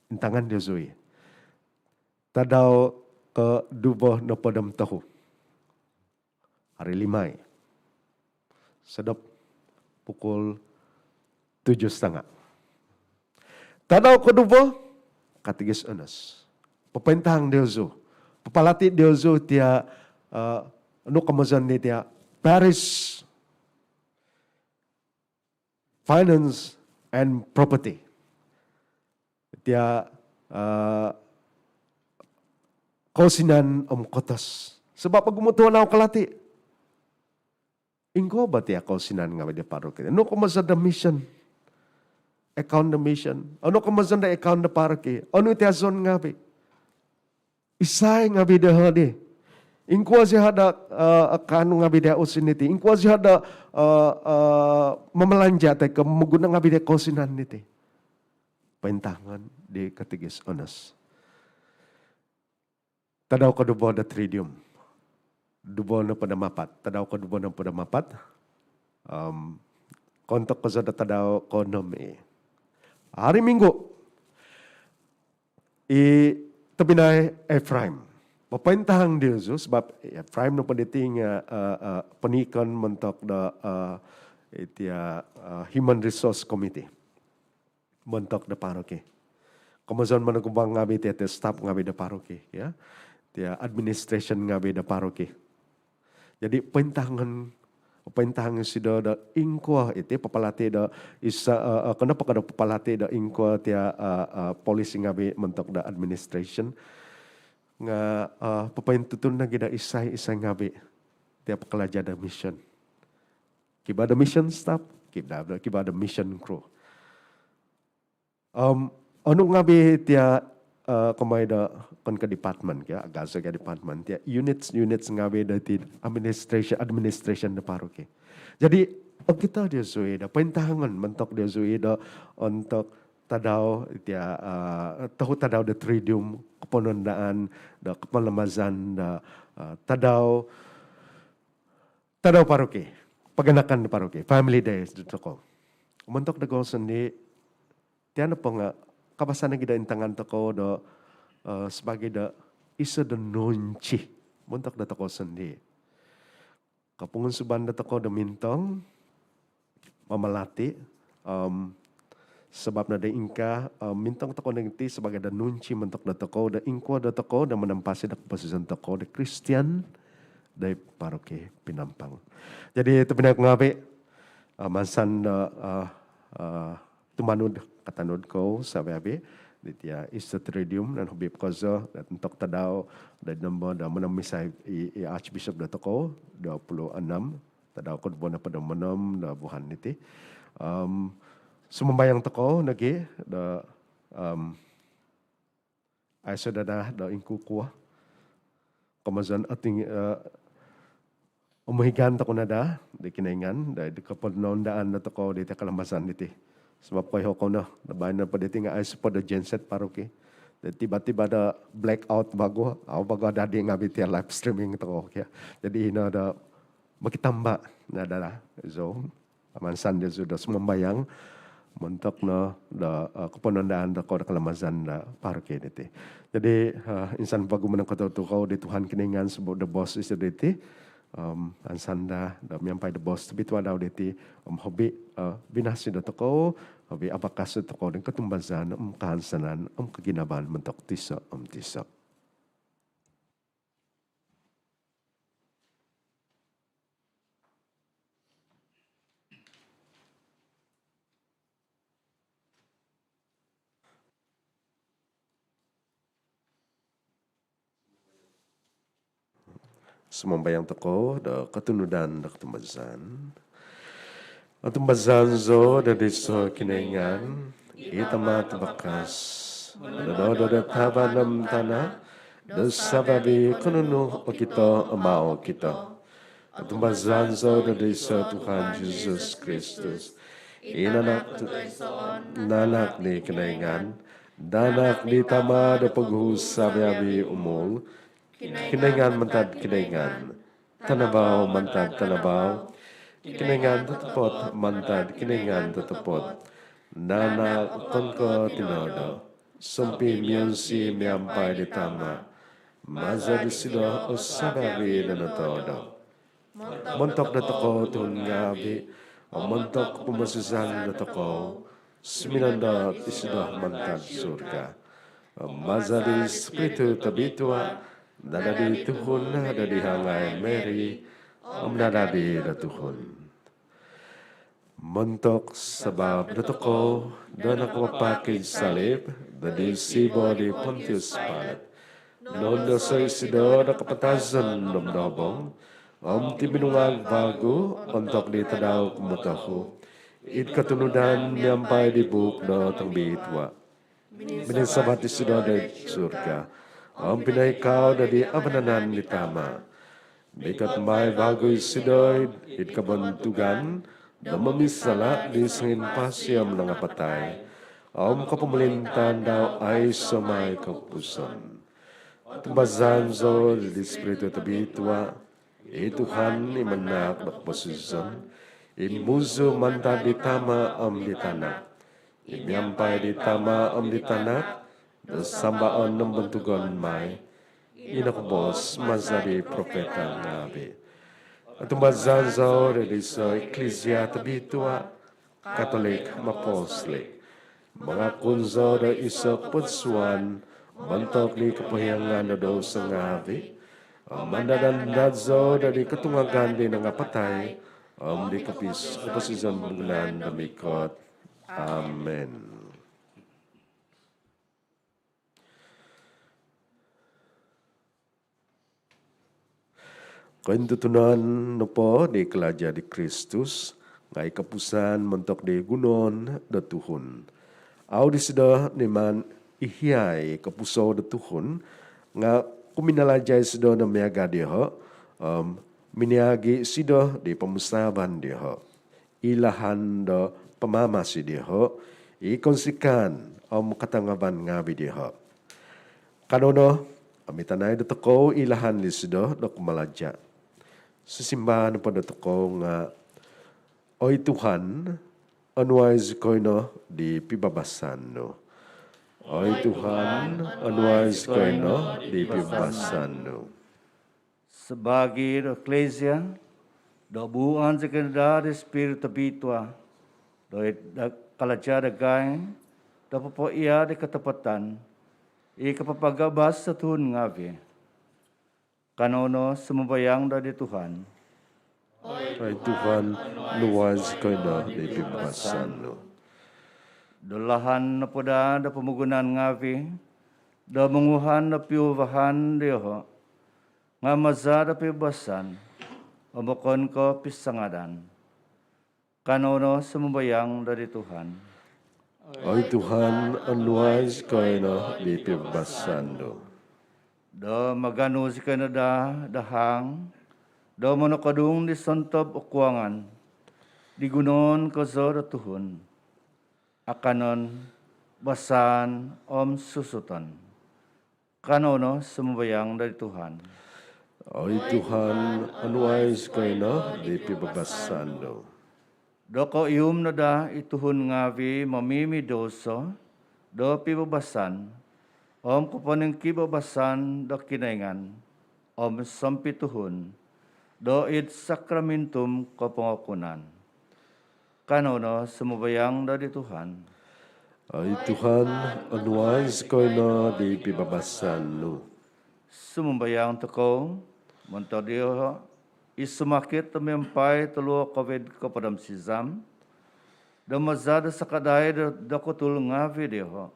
Intangan diozu i. Tadau koduvo nohopod om tohu. Hari Lima i. Sodop pukul tujuh setengah. Tadau koduvo, Katekis Ernest. Papaintahang diozu. Papalati diozu tia onu komozon di tia parish finance and property. Tia kousinan om kotos. Sabap ogumu tuhun au kalati. Ingkuo bo tia kousinan ngavi do paroki. Onu komozon do mission. Account do mission. Onu komozon do account do paroki. Onu tia zon ngavi. Isai ngavi do hodi. Ingkuo zioho do kaanu ngavi do usin diti. Ingkuo zioho do mamalanja toi ko momoguno ngavi do kousinan diti. Paintahangon di Katekis Ernest. Tadau koduvo do Triduum. Duvo nohopod om apat. Tadau koduvo nohopod om apat. Om kontok kozo do tadau koonom i. Hari Minggu. I tobpinai Ephraim. Papaintahang diozu sabap Ephraim nopo diti nga ponikon montok do tia Human Resource Committee. Montok do paroki. Komozon monogubang ngavi tia, tia staff ngavi do paroki, ya. Tia administration ngavi do paroki. Jadi paintahangon, paintahang isido do ingkuo iti papalati do isa, okon nopo ko do papalati do ingkuo tia polisi ngavi montok do administration. Nga papaintutun nogi do isai-isai ngavi tia pakalaja do mission. Kivaa do mission staff, kivaa do, kivaa do mission crew. Om onu ngavi tia komoi do okon ko department, kio, agazo ko department, tia units, units ngavi do ti administration, administration do paroki. Jadi okito diozu i do paintahangon montok diozu i do ontok tadau tia tohu tadau do Triduum, kopotoundaan do kalamazan do tadau, tadau paroki, paganakan do paroki, family days dotokou. Montok dotokou sondii, tia nopo nga kabasan nogi do intangan tokou do sabaagi do iso do nunsi montok dotokou sondii. Kopongunsuban dotokou do mintong, mamalati, sabap no do ingkaa, mintong tokou nogi ti sabaagi do nunsi montok dotokou do ingkuo dotokou do manampasi do koposizon tokou do Kristian doid paroki Penampang. Jadi tobpinai ngavi, mansan do tumanud, katanud kou savi-avi di tia Easter Triduum, dan hobi kozo do ontok tadau do nombo do monomisai i Archbishop dotokou, dua puluh enam, tadau koduvo nohopod om onom do vuhan diti. Sumambayang tokou nogi do aiso daa do ingkukuo. Komozon oting, omohigan tokou no daa di Kinoingan do id kopotoundaan dotokou di tia kalamazan diti. Sabab koiho kou no, do baino po diti nga aiso po do genset paroki. Jadi tiba-tiba do blackout vagu, au vagu adadi ngavi ti live streaming tokou kio. Jadi ino do mokitamba no do Zoom. Amansan diozu do sumambayang montok no do, eh, koponondaan tokou do kalamazan do paroki diti. Jadi, eh, insan vagu monongkotohuod tokou di Tuhan Kinoingan sabab do boos isido diti, om ansan daa do miampai do boos tobitua dau diti, om hobi, eh, vinasi dotokou, hobi avakas dotokou di kotumbazaan om kahansanan om koginavaan montok tiso om tiso. Sumambayang tokou do kotunudan do kotumbazaan. Otumbazaan zou do diiso Kinoingan, i Tama tavakas, monoodo do tavan om tana, do savi-avi ko nunu okito om au okito. Otumbazaan zou do diiso Tuhan Jesus Kristus, i nanak, nanak di Kinoingan, nanak di Tama do poguhu savi-avi umul, Kinoingan mantad Kinoingan, tanavau mantad tanavau, Kinoingan totopot mantad Kinoingan totopot, nanak okon ko tinodo, sompiunsi miampai di Tama. Maza disido o savi-avi do notodo. Montok dotokou tuhun ngavi, om montok pomoposizan dotokou, suminondot isido mantad surga. Om maza di Spiritu Tobitua, nadadi tuhun, nadadi hangai Mary, om nadadi do tuhun. Montok sabab dotokou do nakapapak id salib do id siba di Pontius Pilate, noundoso isido do kapatazon om nohobong, om tuminungag vagu ontok di tadau kumotohu, id kotunudan miampai di buuk do tongobitua. Mininsavat isido doid surga, om pinoikau do id vanan di Tama. Mikot mai vagu isido id kobontugan do momisala di songimpasi om nangapatai, om kopomolintaan dau aiso mai kopupusan. Otumbazaan zou di Spiritu Tobitua, i Tuhan i manahak do koposizon, i muzu mantad di Tama om di Tanak, i miampai di Tama om di Tanak do sambaon om bontugon mai, i nokoboos maza di profeta ngavi. Otumbazaan zou do diiso Iklisia tobitua, Katolik om Apostolik. Mangakun zou do iso kopodsuan montok di kopohiongan do douso ngavi, om mandad-andad zou do id kotungagan di nangapatai, om id kopis-, koposizon pomogunan do mikot. Amin. Kointutunan nopo di kalaja di Kristus nga i kopupusan montok di gunoon do tuhun. Au disido niman ihiai kopusou do tuhun, nga kuminalaja isido do miaga dioho, om miniagi isido di pomusaavan dioho, i lahan do pamamasi dioho, i kounsikaan om katangaban ngavi dioho. Kanou no, om itanai dotokou i lahan disido do kumalaja. Sisimbar nopo dotokou nga, Oi Tuhan, onuai zikoi no di pibabasan nu. Oi Tuhan, onuai zikoi no di pibabasan nu. Sabaagi do Eklesia do buuan zikoi no daa di Spiritu Tobitua, do id kalaja dagai do popoia di katapatan, i kapapagabas do tuhun ngavi. Kanou no sumambayang doid Tuhan. Oi Tuhan, onuai zikoi no di pibabasan nu. Do lahan nopo daa do pomogunan ngavi do monguhan do piuvahan dioho, nga maza do pibabasan om okon ko pisangadan. Kanou no sumambayang doid Tuhan. Oi Tuhan, onuai zikoi no di pibabasan nu. Do maganu zikoi no daa do hang do monokodung di sontob o kuangan di gunoon kozo do tuhun. Akanon, basaan om susuton. Kanou no sumambayang doid Tuhan. Oi Tuhan, onuai zikoi no di pibabasan nu. Do koihum no daa i tuhun ngaavi' momimidouso do pibabasan om koponongkibabasan do Kinoingan om sompituhun doid sakramintum kopongokunan. Kanou no sumambayang doid Tuhan. Oi Tuhan, onuai zikoi no di pibabasan nu. Sumambayang tokou montok dioho i sumakit do miampai toluo Covid kopod om sizam, do maza' do sakadai do dokutul ngaavi' dioho,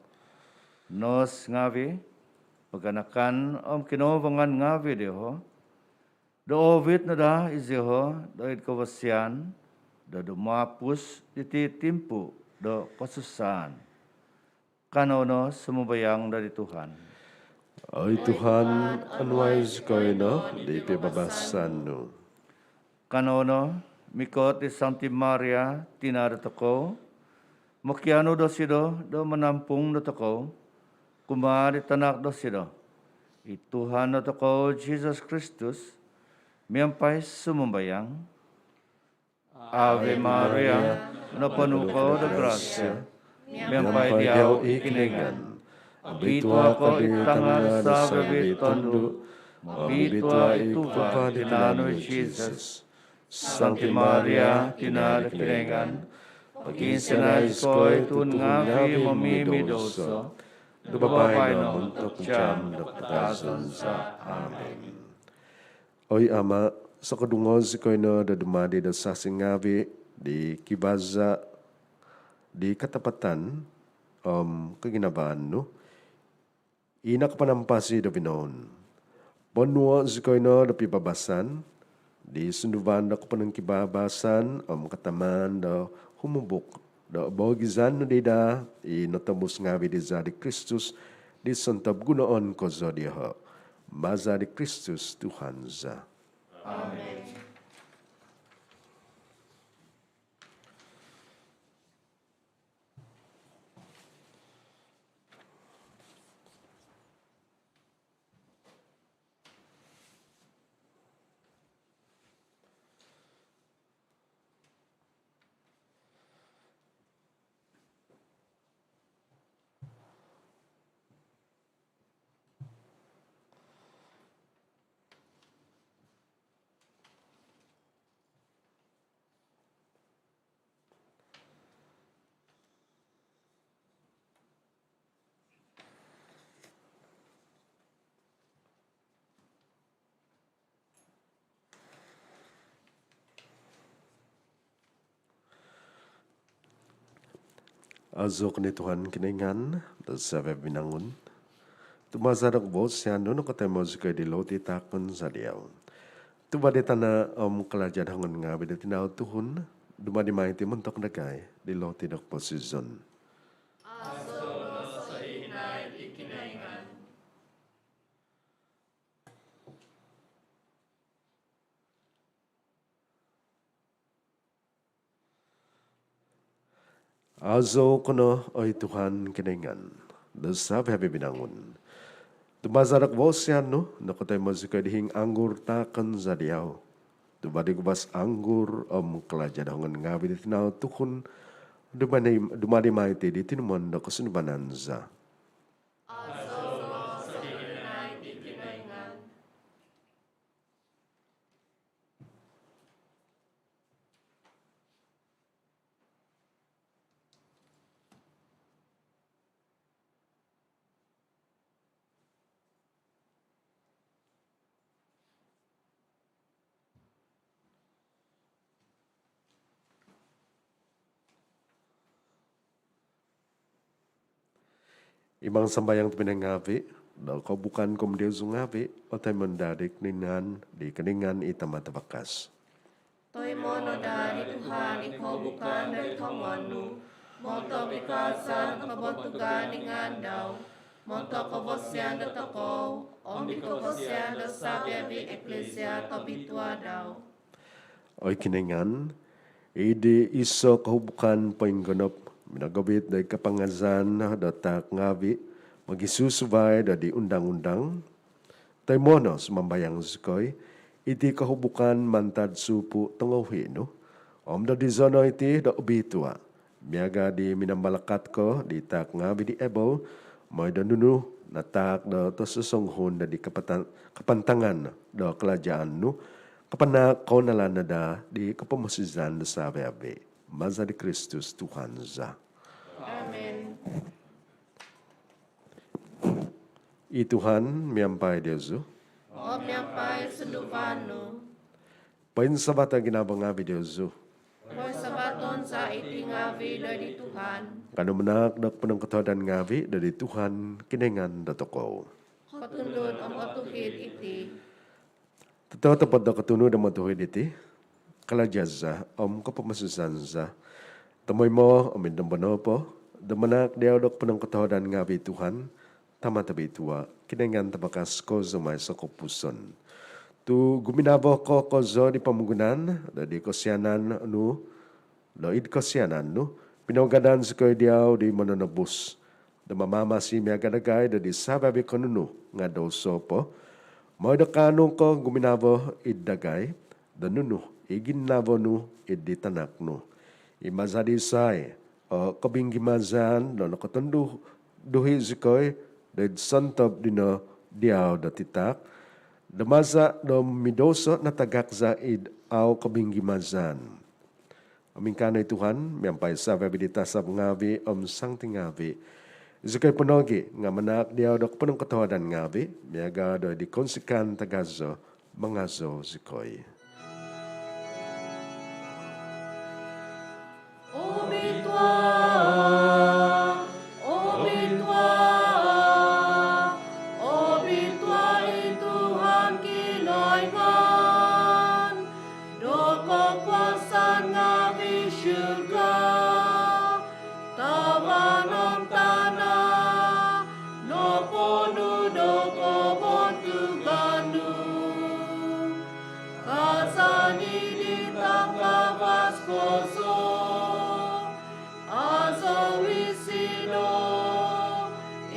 nos ngaavi', paganakan om kinouvangan ngaavi' dioho, do oovit no daa izioho doid kavasian do dumapus diti timpu do kosusaan. Kanou no sumambayang doid Tuhan. Oi Tuhan, onuai zikoi no di pibabasan nu. Kanou no mikot di Sangti Maria, tina' dotokou, mokianu dosido do manampung dotokou kumaa di tanak dosido, i Tuhan dotokou Jisus Kristus, miampai sumambayang. Ave Maria, noponu' ko do grasia, miampai diau i Kinoingan. Obitua ko id tanga' do savi-avi' tondu', obitua i tuva' di tinan nu i Jisus. Sangti Maria, tina' do Kinoingan, pokiinsianai zikoi tuhun ngaavi' momimidouso do babaino om ontok jaam do kapatazon za. Amin. Oi Ama', sokodungo zikoi no do dumadi do sasi ngaavi' di kibaza' di katapatan om koginavaan nu i nakapanampasi do vinoun. Ponuo' zikoi no do pibabasan di sunduvan do koponongkibabasan om katamaan do humubuk do boogizan nu di daa i notobus ngaavi' diza di Kristus di sontob gunoon kozo dioho'. Maza' di Kristus Tuhan za. Amin. Aazou ko no Tuhan Kinoingan do savi-avi' vinangun. Tu maza' do kavasian nu nokotoimo zikoi di loti taakon za diau. Tuva' di tana' om kalaja' do hongon ngaavi' di tinau tuhun, dumadi mai iti montok dagai di loti do koposizon. Aazou no sohihinaid i Kinoingan. Aazou ko no oi Tuhan Kinoingan do savi-avi' vinangun. Tu maza' do kavasian nu nokotoimo zikoi di hiing anggur taakon za diau. Tuva' di guvas anggur om kalaja' do hongon ngaavi' di tinau tuhun, dumadi, dumadi mai iti di tinumon do kosunduvanan za. Aazou no sohihinaid i Kinoingan. Imang sambayang tobpinai ngaavi', do kohubukan ku om diozu ngaavi' otoimo daa di Kinoingan, di Kinoingan i Tama' Tavakas. Toimo' no daa di Tuhan i kohubukan doid hongon nu, montok di kaazaan om kobontugan di ngaan dau, montok kavasian dotokou om di kavasian do savi-avi' iklisia tobitua dau. Oi Kinoingan, id di iso' kohubukan poinggonop minogovit do id kapangazan do taak ngaavi' mogisusuvai do di undang-undang, toimo' no sumambayang zikoi, iti kohubukan mantad supu' tongouhi' nu, om dodizo no iti do obitua', miaga' di minambalakat ko di taak ngaavi' di Abel, moi do nunu nataak do tososonguhun do di kapatan-, kapantangan do kalajaan nu, kapanaak kounalan no daa di kopomosizan do savi-avi'. Maza di Kristus Tuhan za. Amin. I Tuhan miampai diozu. Om miampai sunduvan nu. Poinsavato' ginavo ngaavi' diozu. Poinsavaton za iti ngaavi' do di Tuhan. Kanou manaak do ponongkotohuadan ngaavi' do di Tuhan Kinoingan dotokou. Kotunud om otuhid iti. Totopot do kotunud om otuhid iti, kalaja' za om kopomosizan za, tomoimo' om id nombo nopo, do manaak diau do ponongkotohuadan ngaavi' Tuhan, Tama' tobitua', Kinoingan tabakas kozo om aiso' kopupuson. Tu' guminavo ko kozo di pomogunan do di kosianan nu, do id kosianan nu pinougadan zikoi diau di Mononobus, do mamamasi miaga' dagai do di savi-avi' ko' nunu nga' douso po, moi do kaanu ko guminavo id dagai do nunu i ginavo nu id di Tanak nu. I maza' disai o kobinggimazan do nokotondu-, duhi zikoi do id sontob dino diau do titaak, do maza' do midouso natagak za id au kobinggimazan. Om ingkaa no i Tuhan miampai savi-avi' di tasab ngaavi' om santi ngaavi', zikoi po nogi' nga' manaak diau do ponongkotohuadan ngaavi', miaga' do di kounsikaan tagazo mangazou zikoi. Obitua', obitua', obitua' i Tuhan Kinoingan do kokuasaan ngaavi'. Surga, tavan om tana' noponu' do kobontugan nu. Kazaan i di tangkavas kozo, azou isido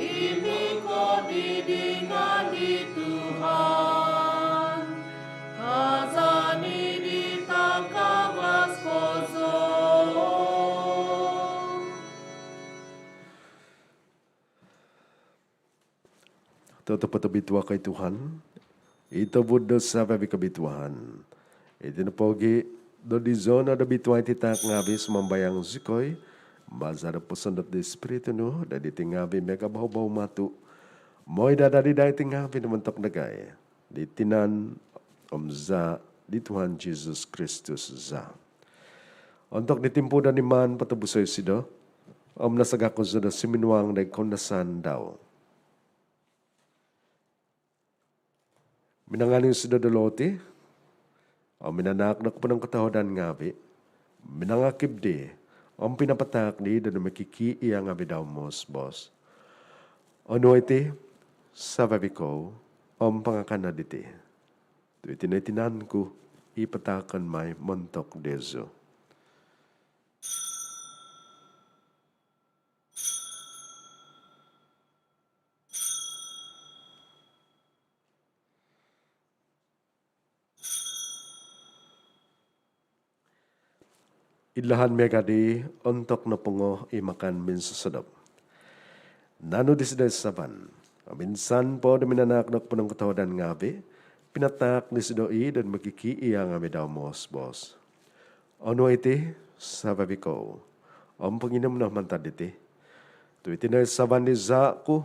i mikot id ngaan di Tuhan. Kazaan i di tangkavas kozo. Totopot obitua' ko i Tuhan, i tobud do savi-avi' kobituaan. Iti nopogi' do dizo no do bitua' iti taak ngaavi', sumambayang zikoi, maza' do posondot di Ispiritu nu do diti ngaavi' miaga' bau-bau matu', moi do adadi daa iti ngaavi' do montok dagai di tinan om zaa' di Tuhan Jesus Kristus za. Ontok di timpu do niman potobuso' isido om nasagak kozo do suminuang do id koundasan dau, minanganu isido do loti om minanaak do ponongkotohuadan ngaavi', minangakib di om pinapataak di do mokikiia' ngaavi' dau moos-boos: Onuo' iti savi-avi' kou om pangakan no diti, tu' iti no i tinan ku i pataakon mai montok diozu. Id lahan miaga' di, ontok nopongo i makan minsosodop, nanu disido i saban om insan po do minanaak do ponongkotohuadan ngaavi', pinataak disido i do mokikiia' ngaavi' dau moos-boos: Onuo' iti savi-avi' kou om ponginum no mantad diti, tu' iti no i saban di zaa' ku,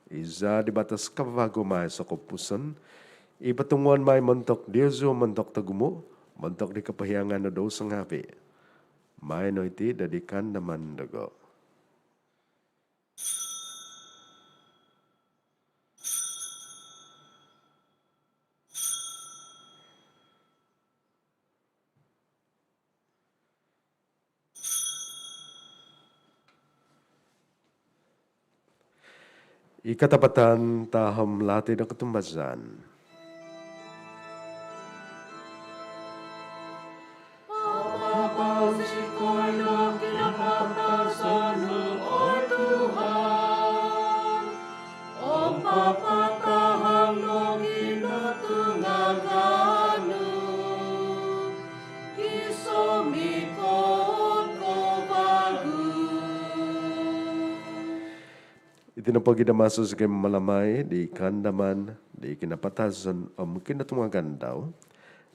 i zaa' di batos kavavagu om aiso' kopupuson, i potunguon mai montok diozu om montok togumu', montok di kopohiangan do douso ngaavi'. Maai no iti do di kaandaman dogo. I katapatan tahom lati do kotumbazaan. Papausi' kou ilo kinapatasan Iti nopogi' do maso zikoi mamalamai di kaandaman di kinapatazon om kinotungagan dau,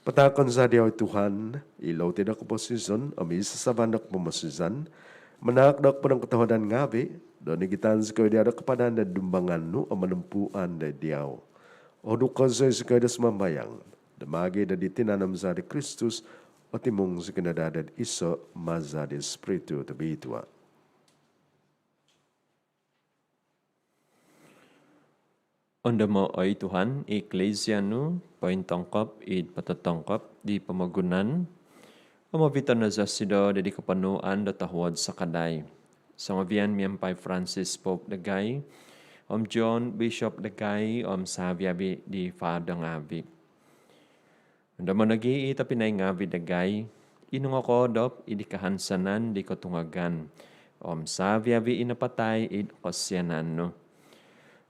pataakon za diau oi Tuhan, i loti do koposizon om i sasaban do kopomosizan, manaak do koponongkotohuadan ngaavi', do nigitan zikoi diau do kapadan do dumbangan nu om monompuan do diau. Oduko' zikoi do sumambayang, do maagi' do di tinan om zaa' di Kristus, otimung zikoi no daa do iso' maza' di Spiritu Tobitua. Ondomo' oi Tuhan i Eklisia nu pointongkop id pototongkop di pomogunan, om oviton no zosido do di koponuan do tohuod sakadai, songovian miampai Francis Pope dagai, om John Bishop dagai, om savi-avi' di fado ngaavi'. Ondomo' nogi' i tobpinai ngaavi' dagai i nongokoodop id kahansanan di kotungagan om savi-avi' i napatai id kosianan nu.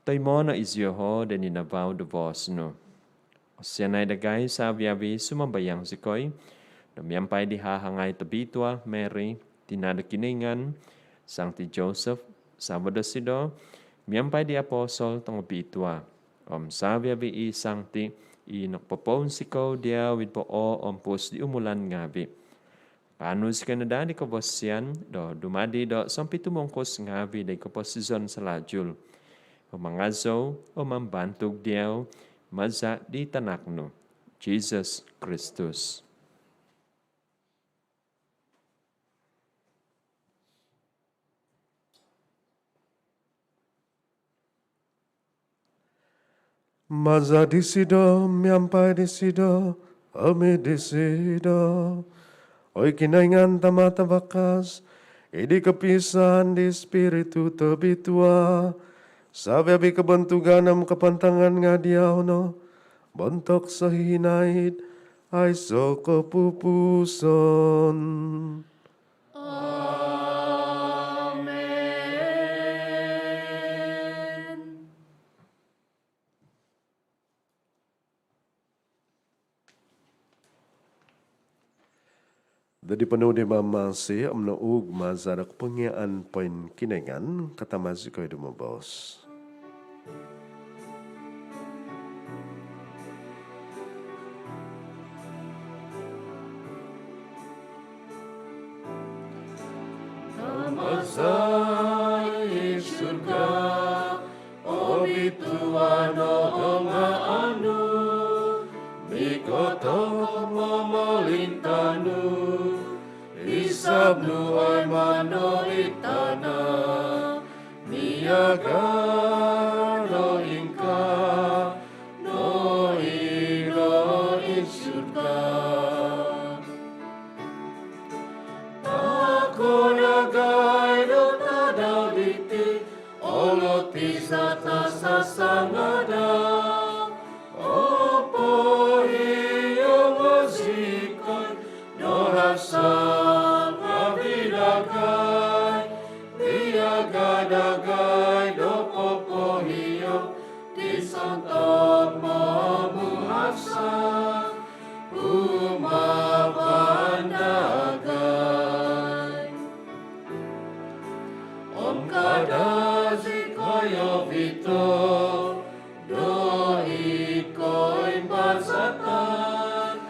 Toimo' no izioho' do ninavau do voos nu. Kosianai dagai savi-avi', sumambayang zikoi, do miampai di hahangai tobitua Mary, tina' do Kinoingan, Sangti Joseph, savo' dosido, miampai di apostol tongobitua om savi-avi' i sangti i nokopopounsikou diau id pooompus di umulan ngaavi', kaanu zikoi no daa di kobosian do dumadi do sompitumungkus ngaavi' di koposizon salajul, om mangazou om mambantug diau maza' di Tanak nu, Jesus Kristus. Maza' disido, miampai disido, om id disido, oi Kinoingan Tama' Tavakas, id kopiisaan di Spiritu Tobitua, savi-avi' kobontugan om kapantangan nga' diau no, bontok sohihinaid, aiso' kopupuson. Amen. Do di ponuu di Mamamasi om nouug maza' do kopongiaan poinkinoingan, katama' zikoi dumoboos. Tama za id surga, obituanan o ngaan nu, mikot o pomolintaan nu, isab nu oi mano id tana' miaga do ingkaa nogi do id surga. Taako' dagai do tadau diti o loti za tasasangadau, om pohiongo' zikoi do hasa ngaavi' dagai, miaga dagai do popohiong di sontob momuhasa kumaa dagai. Om kada' zikoi ovito' do id koimbazatan,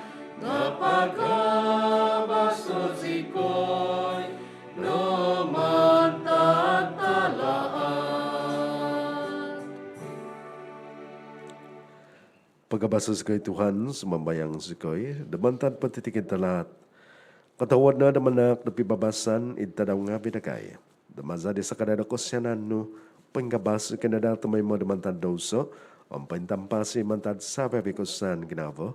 nga' pagabaso' zikoi do mantad talaat. Pagabaso' zikoi Tuhan, sumambayang zikoi, do mantad potitikid talaat. Kotohuod no do manaak do pibabasan id tadau ngaavi' dagai, do maza' di sakadai do kosianan nu, poinggabas zikoi no daa tumoimo do mantad douso om pointampasi mantad savi-avi' kosusaan ginavo,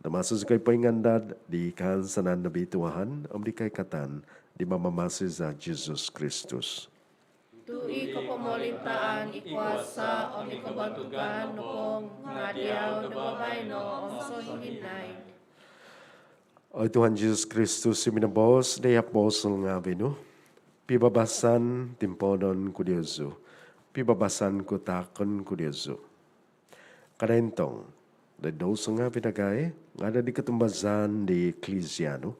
do maso zikoi poingandad di kahansanan nobituahan om di koikatan di Mamamasi za Jesus Kristus. Tu' i kopomolintaan, i kuasa om i kobontugan nopo nga' diau do baino om sohihinaid. Oi Tuhan Jesus Kristus, i minoboos di apostol ngaavi' nu, pibabasan timpoonon ku diozu, pibabasan ku taakon ku diozu. Kada' intong do douso ngaavi' dagai, nga' do di kotumbazaan di Eklisia nu,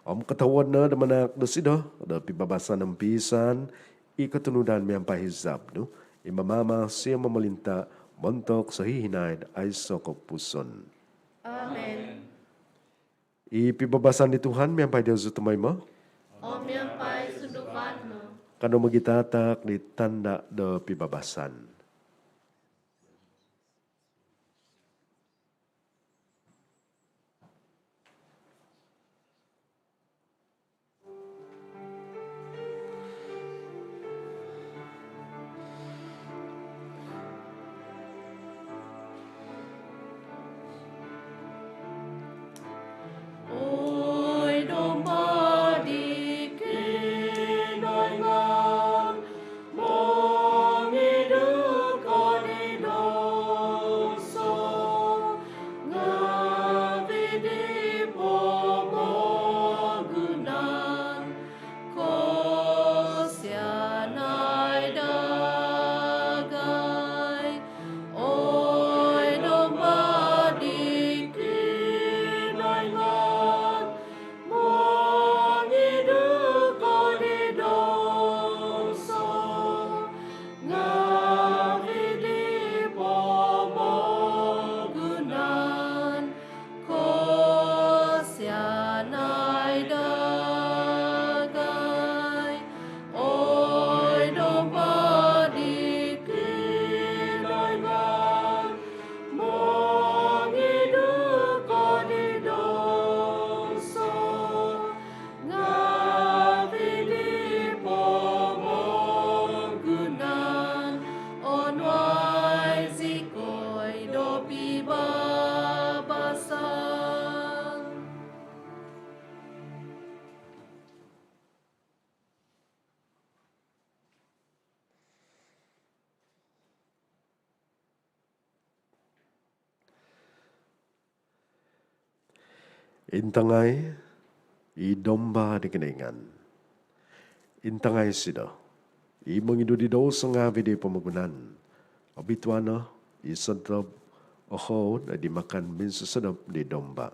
om kotohuod no do manaak dosido do pibabasan om piisaan i kotunudan miampai hizab nu, i mamaamasi om momolinta' montok sohihinaid aiso' kopupuson. Amen. I pibabasan di Tuhan miampai diozu tomoimo. Om miampai sunduvan nu. Kanou mogitataak di tanda' do pibabasan. Oi Domba di Kinoingan, mongidu ko di douso ngaavi' di pomogunan, kosianai dagai. Oi Domba di Kinoingan, mongidu ko di douso ngaavi' di pomogunan, kosianai dagai. Oi Domba di Kinoingan, mongidu ko di douso ngaavi' di pomogunan, onuai zikoi do pibabasan. Intangai i Domba di Kinoingan. Intangai isido i mongidu di douso ngaavi' di pomogunan. Obitua no i sontob ohoud di makan minsosodop di Domba.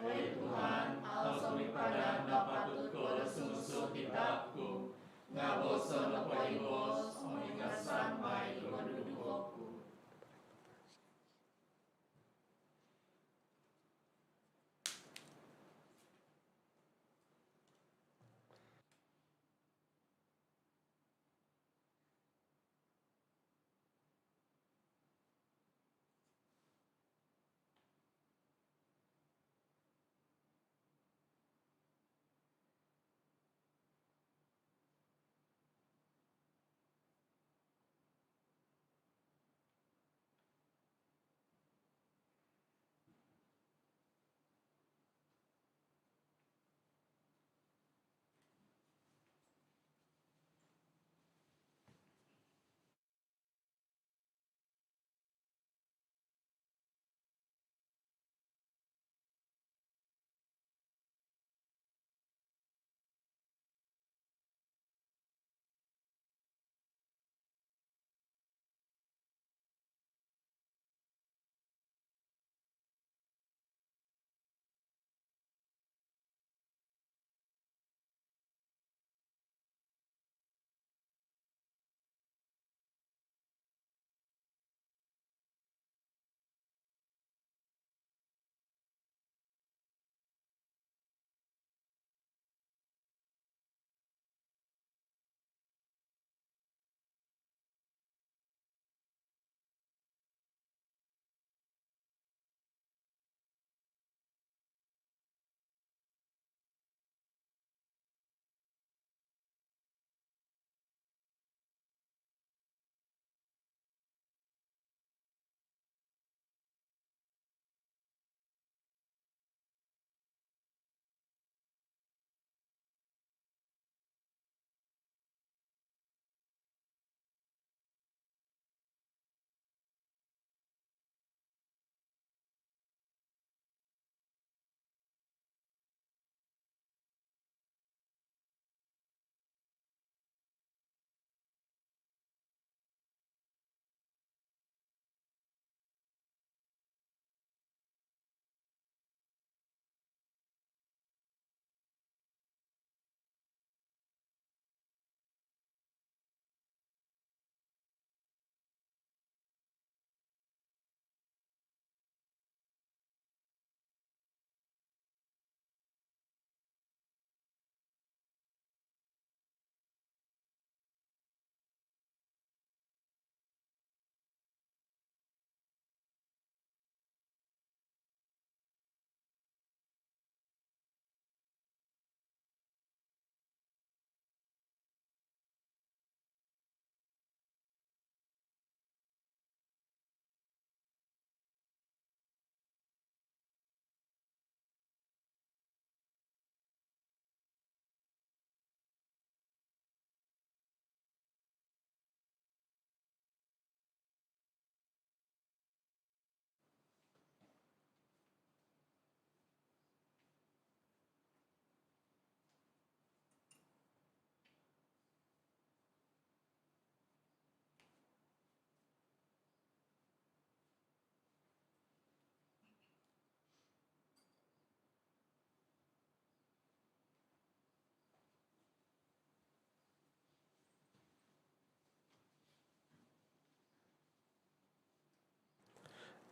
Oi Tuhan, au zou sumipadan do apatut ko do sumuang id hamin ku, nga' bosoon nopo i boos om ingasan mai i koduduvo ku.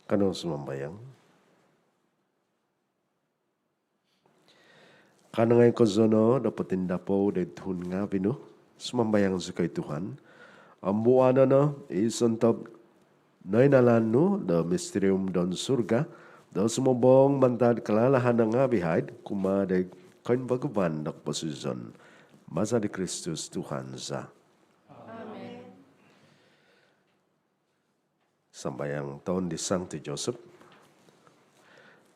Kanou sumambayang. Kanangai kozo no do potindapou doid tuhun ngaavi' nu, sumambayang zikoi Tuhan, om buuano no i sontob noinalan nu do mistirium don surga, do sumobong mantad kalalahan ngaavi' haid kumaa doid koimbaguban do koposizon. Maza di Kristus Tuhan za. Amen. Sambayang toun di Sangti Joseph.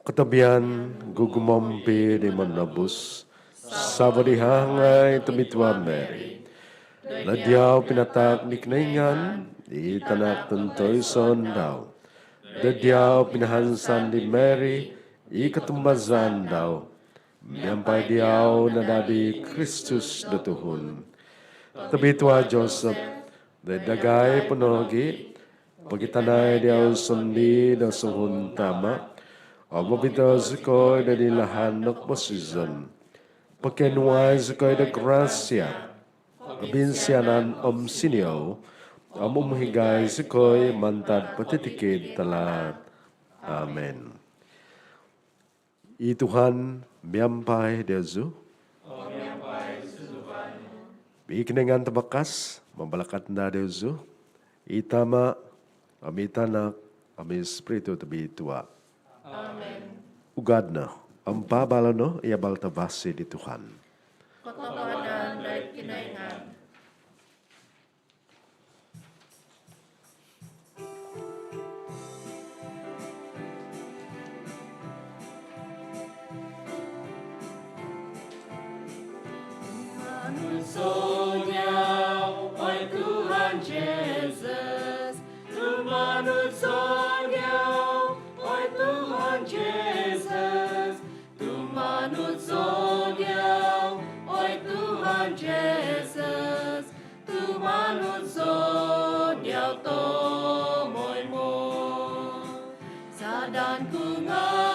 Kotobian gugumompi di Monobus, savo di hahangai Tobitua Mary. Do diau pinataak di Kinoingan i Tanak tontoiso dau. Do diau pinahansan di Mary i kotumbazaan dau. Miampai diau nadadi Kristus do tuhun. Tobitua Joseph, doid dagai po nogi, pokitanai diau sondii do songuhun tama, om obito zikoi doid lahan do koposizon. Pokionuai zikoi do grasia, obinsianan om siniou, om umhigai zikoi mantad potitikid talaat. Amen. I Tuhan miampai diozu. I Kinoingan Tavakas mambalakat no diozu, i Tama, om i Tanak, om i Spiritu Tobitua. Amen. Ugad no om paabalo no i abal tavasi di Tuhan. Kotohuadan doid Kinoingan. Tumanut zou diau, oi Tuhan Jesus. Tumanut zou diau, oi Tuhan Jesus. Tumanut zou diau, oi Tuhan Jesus. Tumanut zou diau tomoimo. Sadan ku nga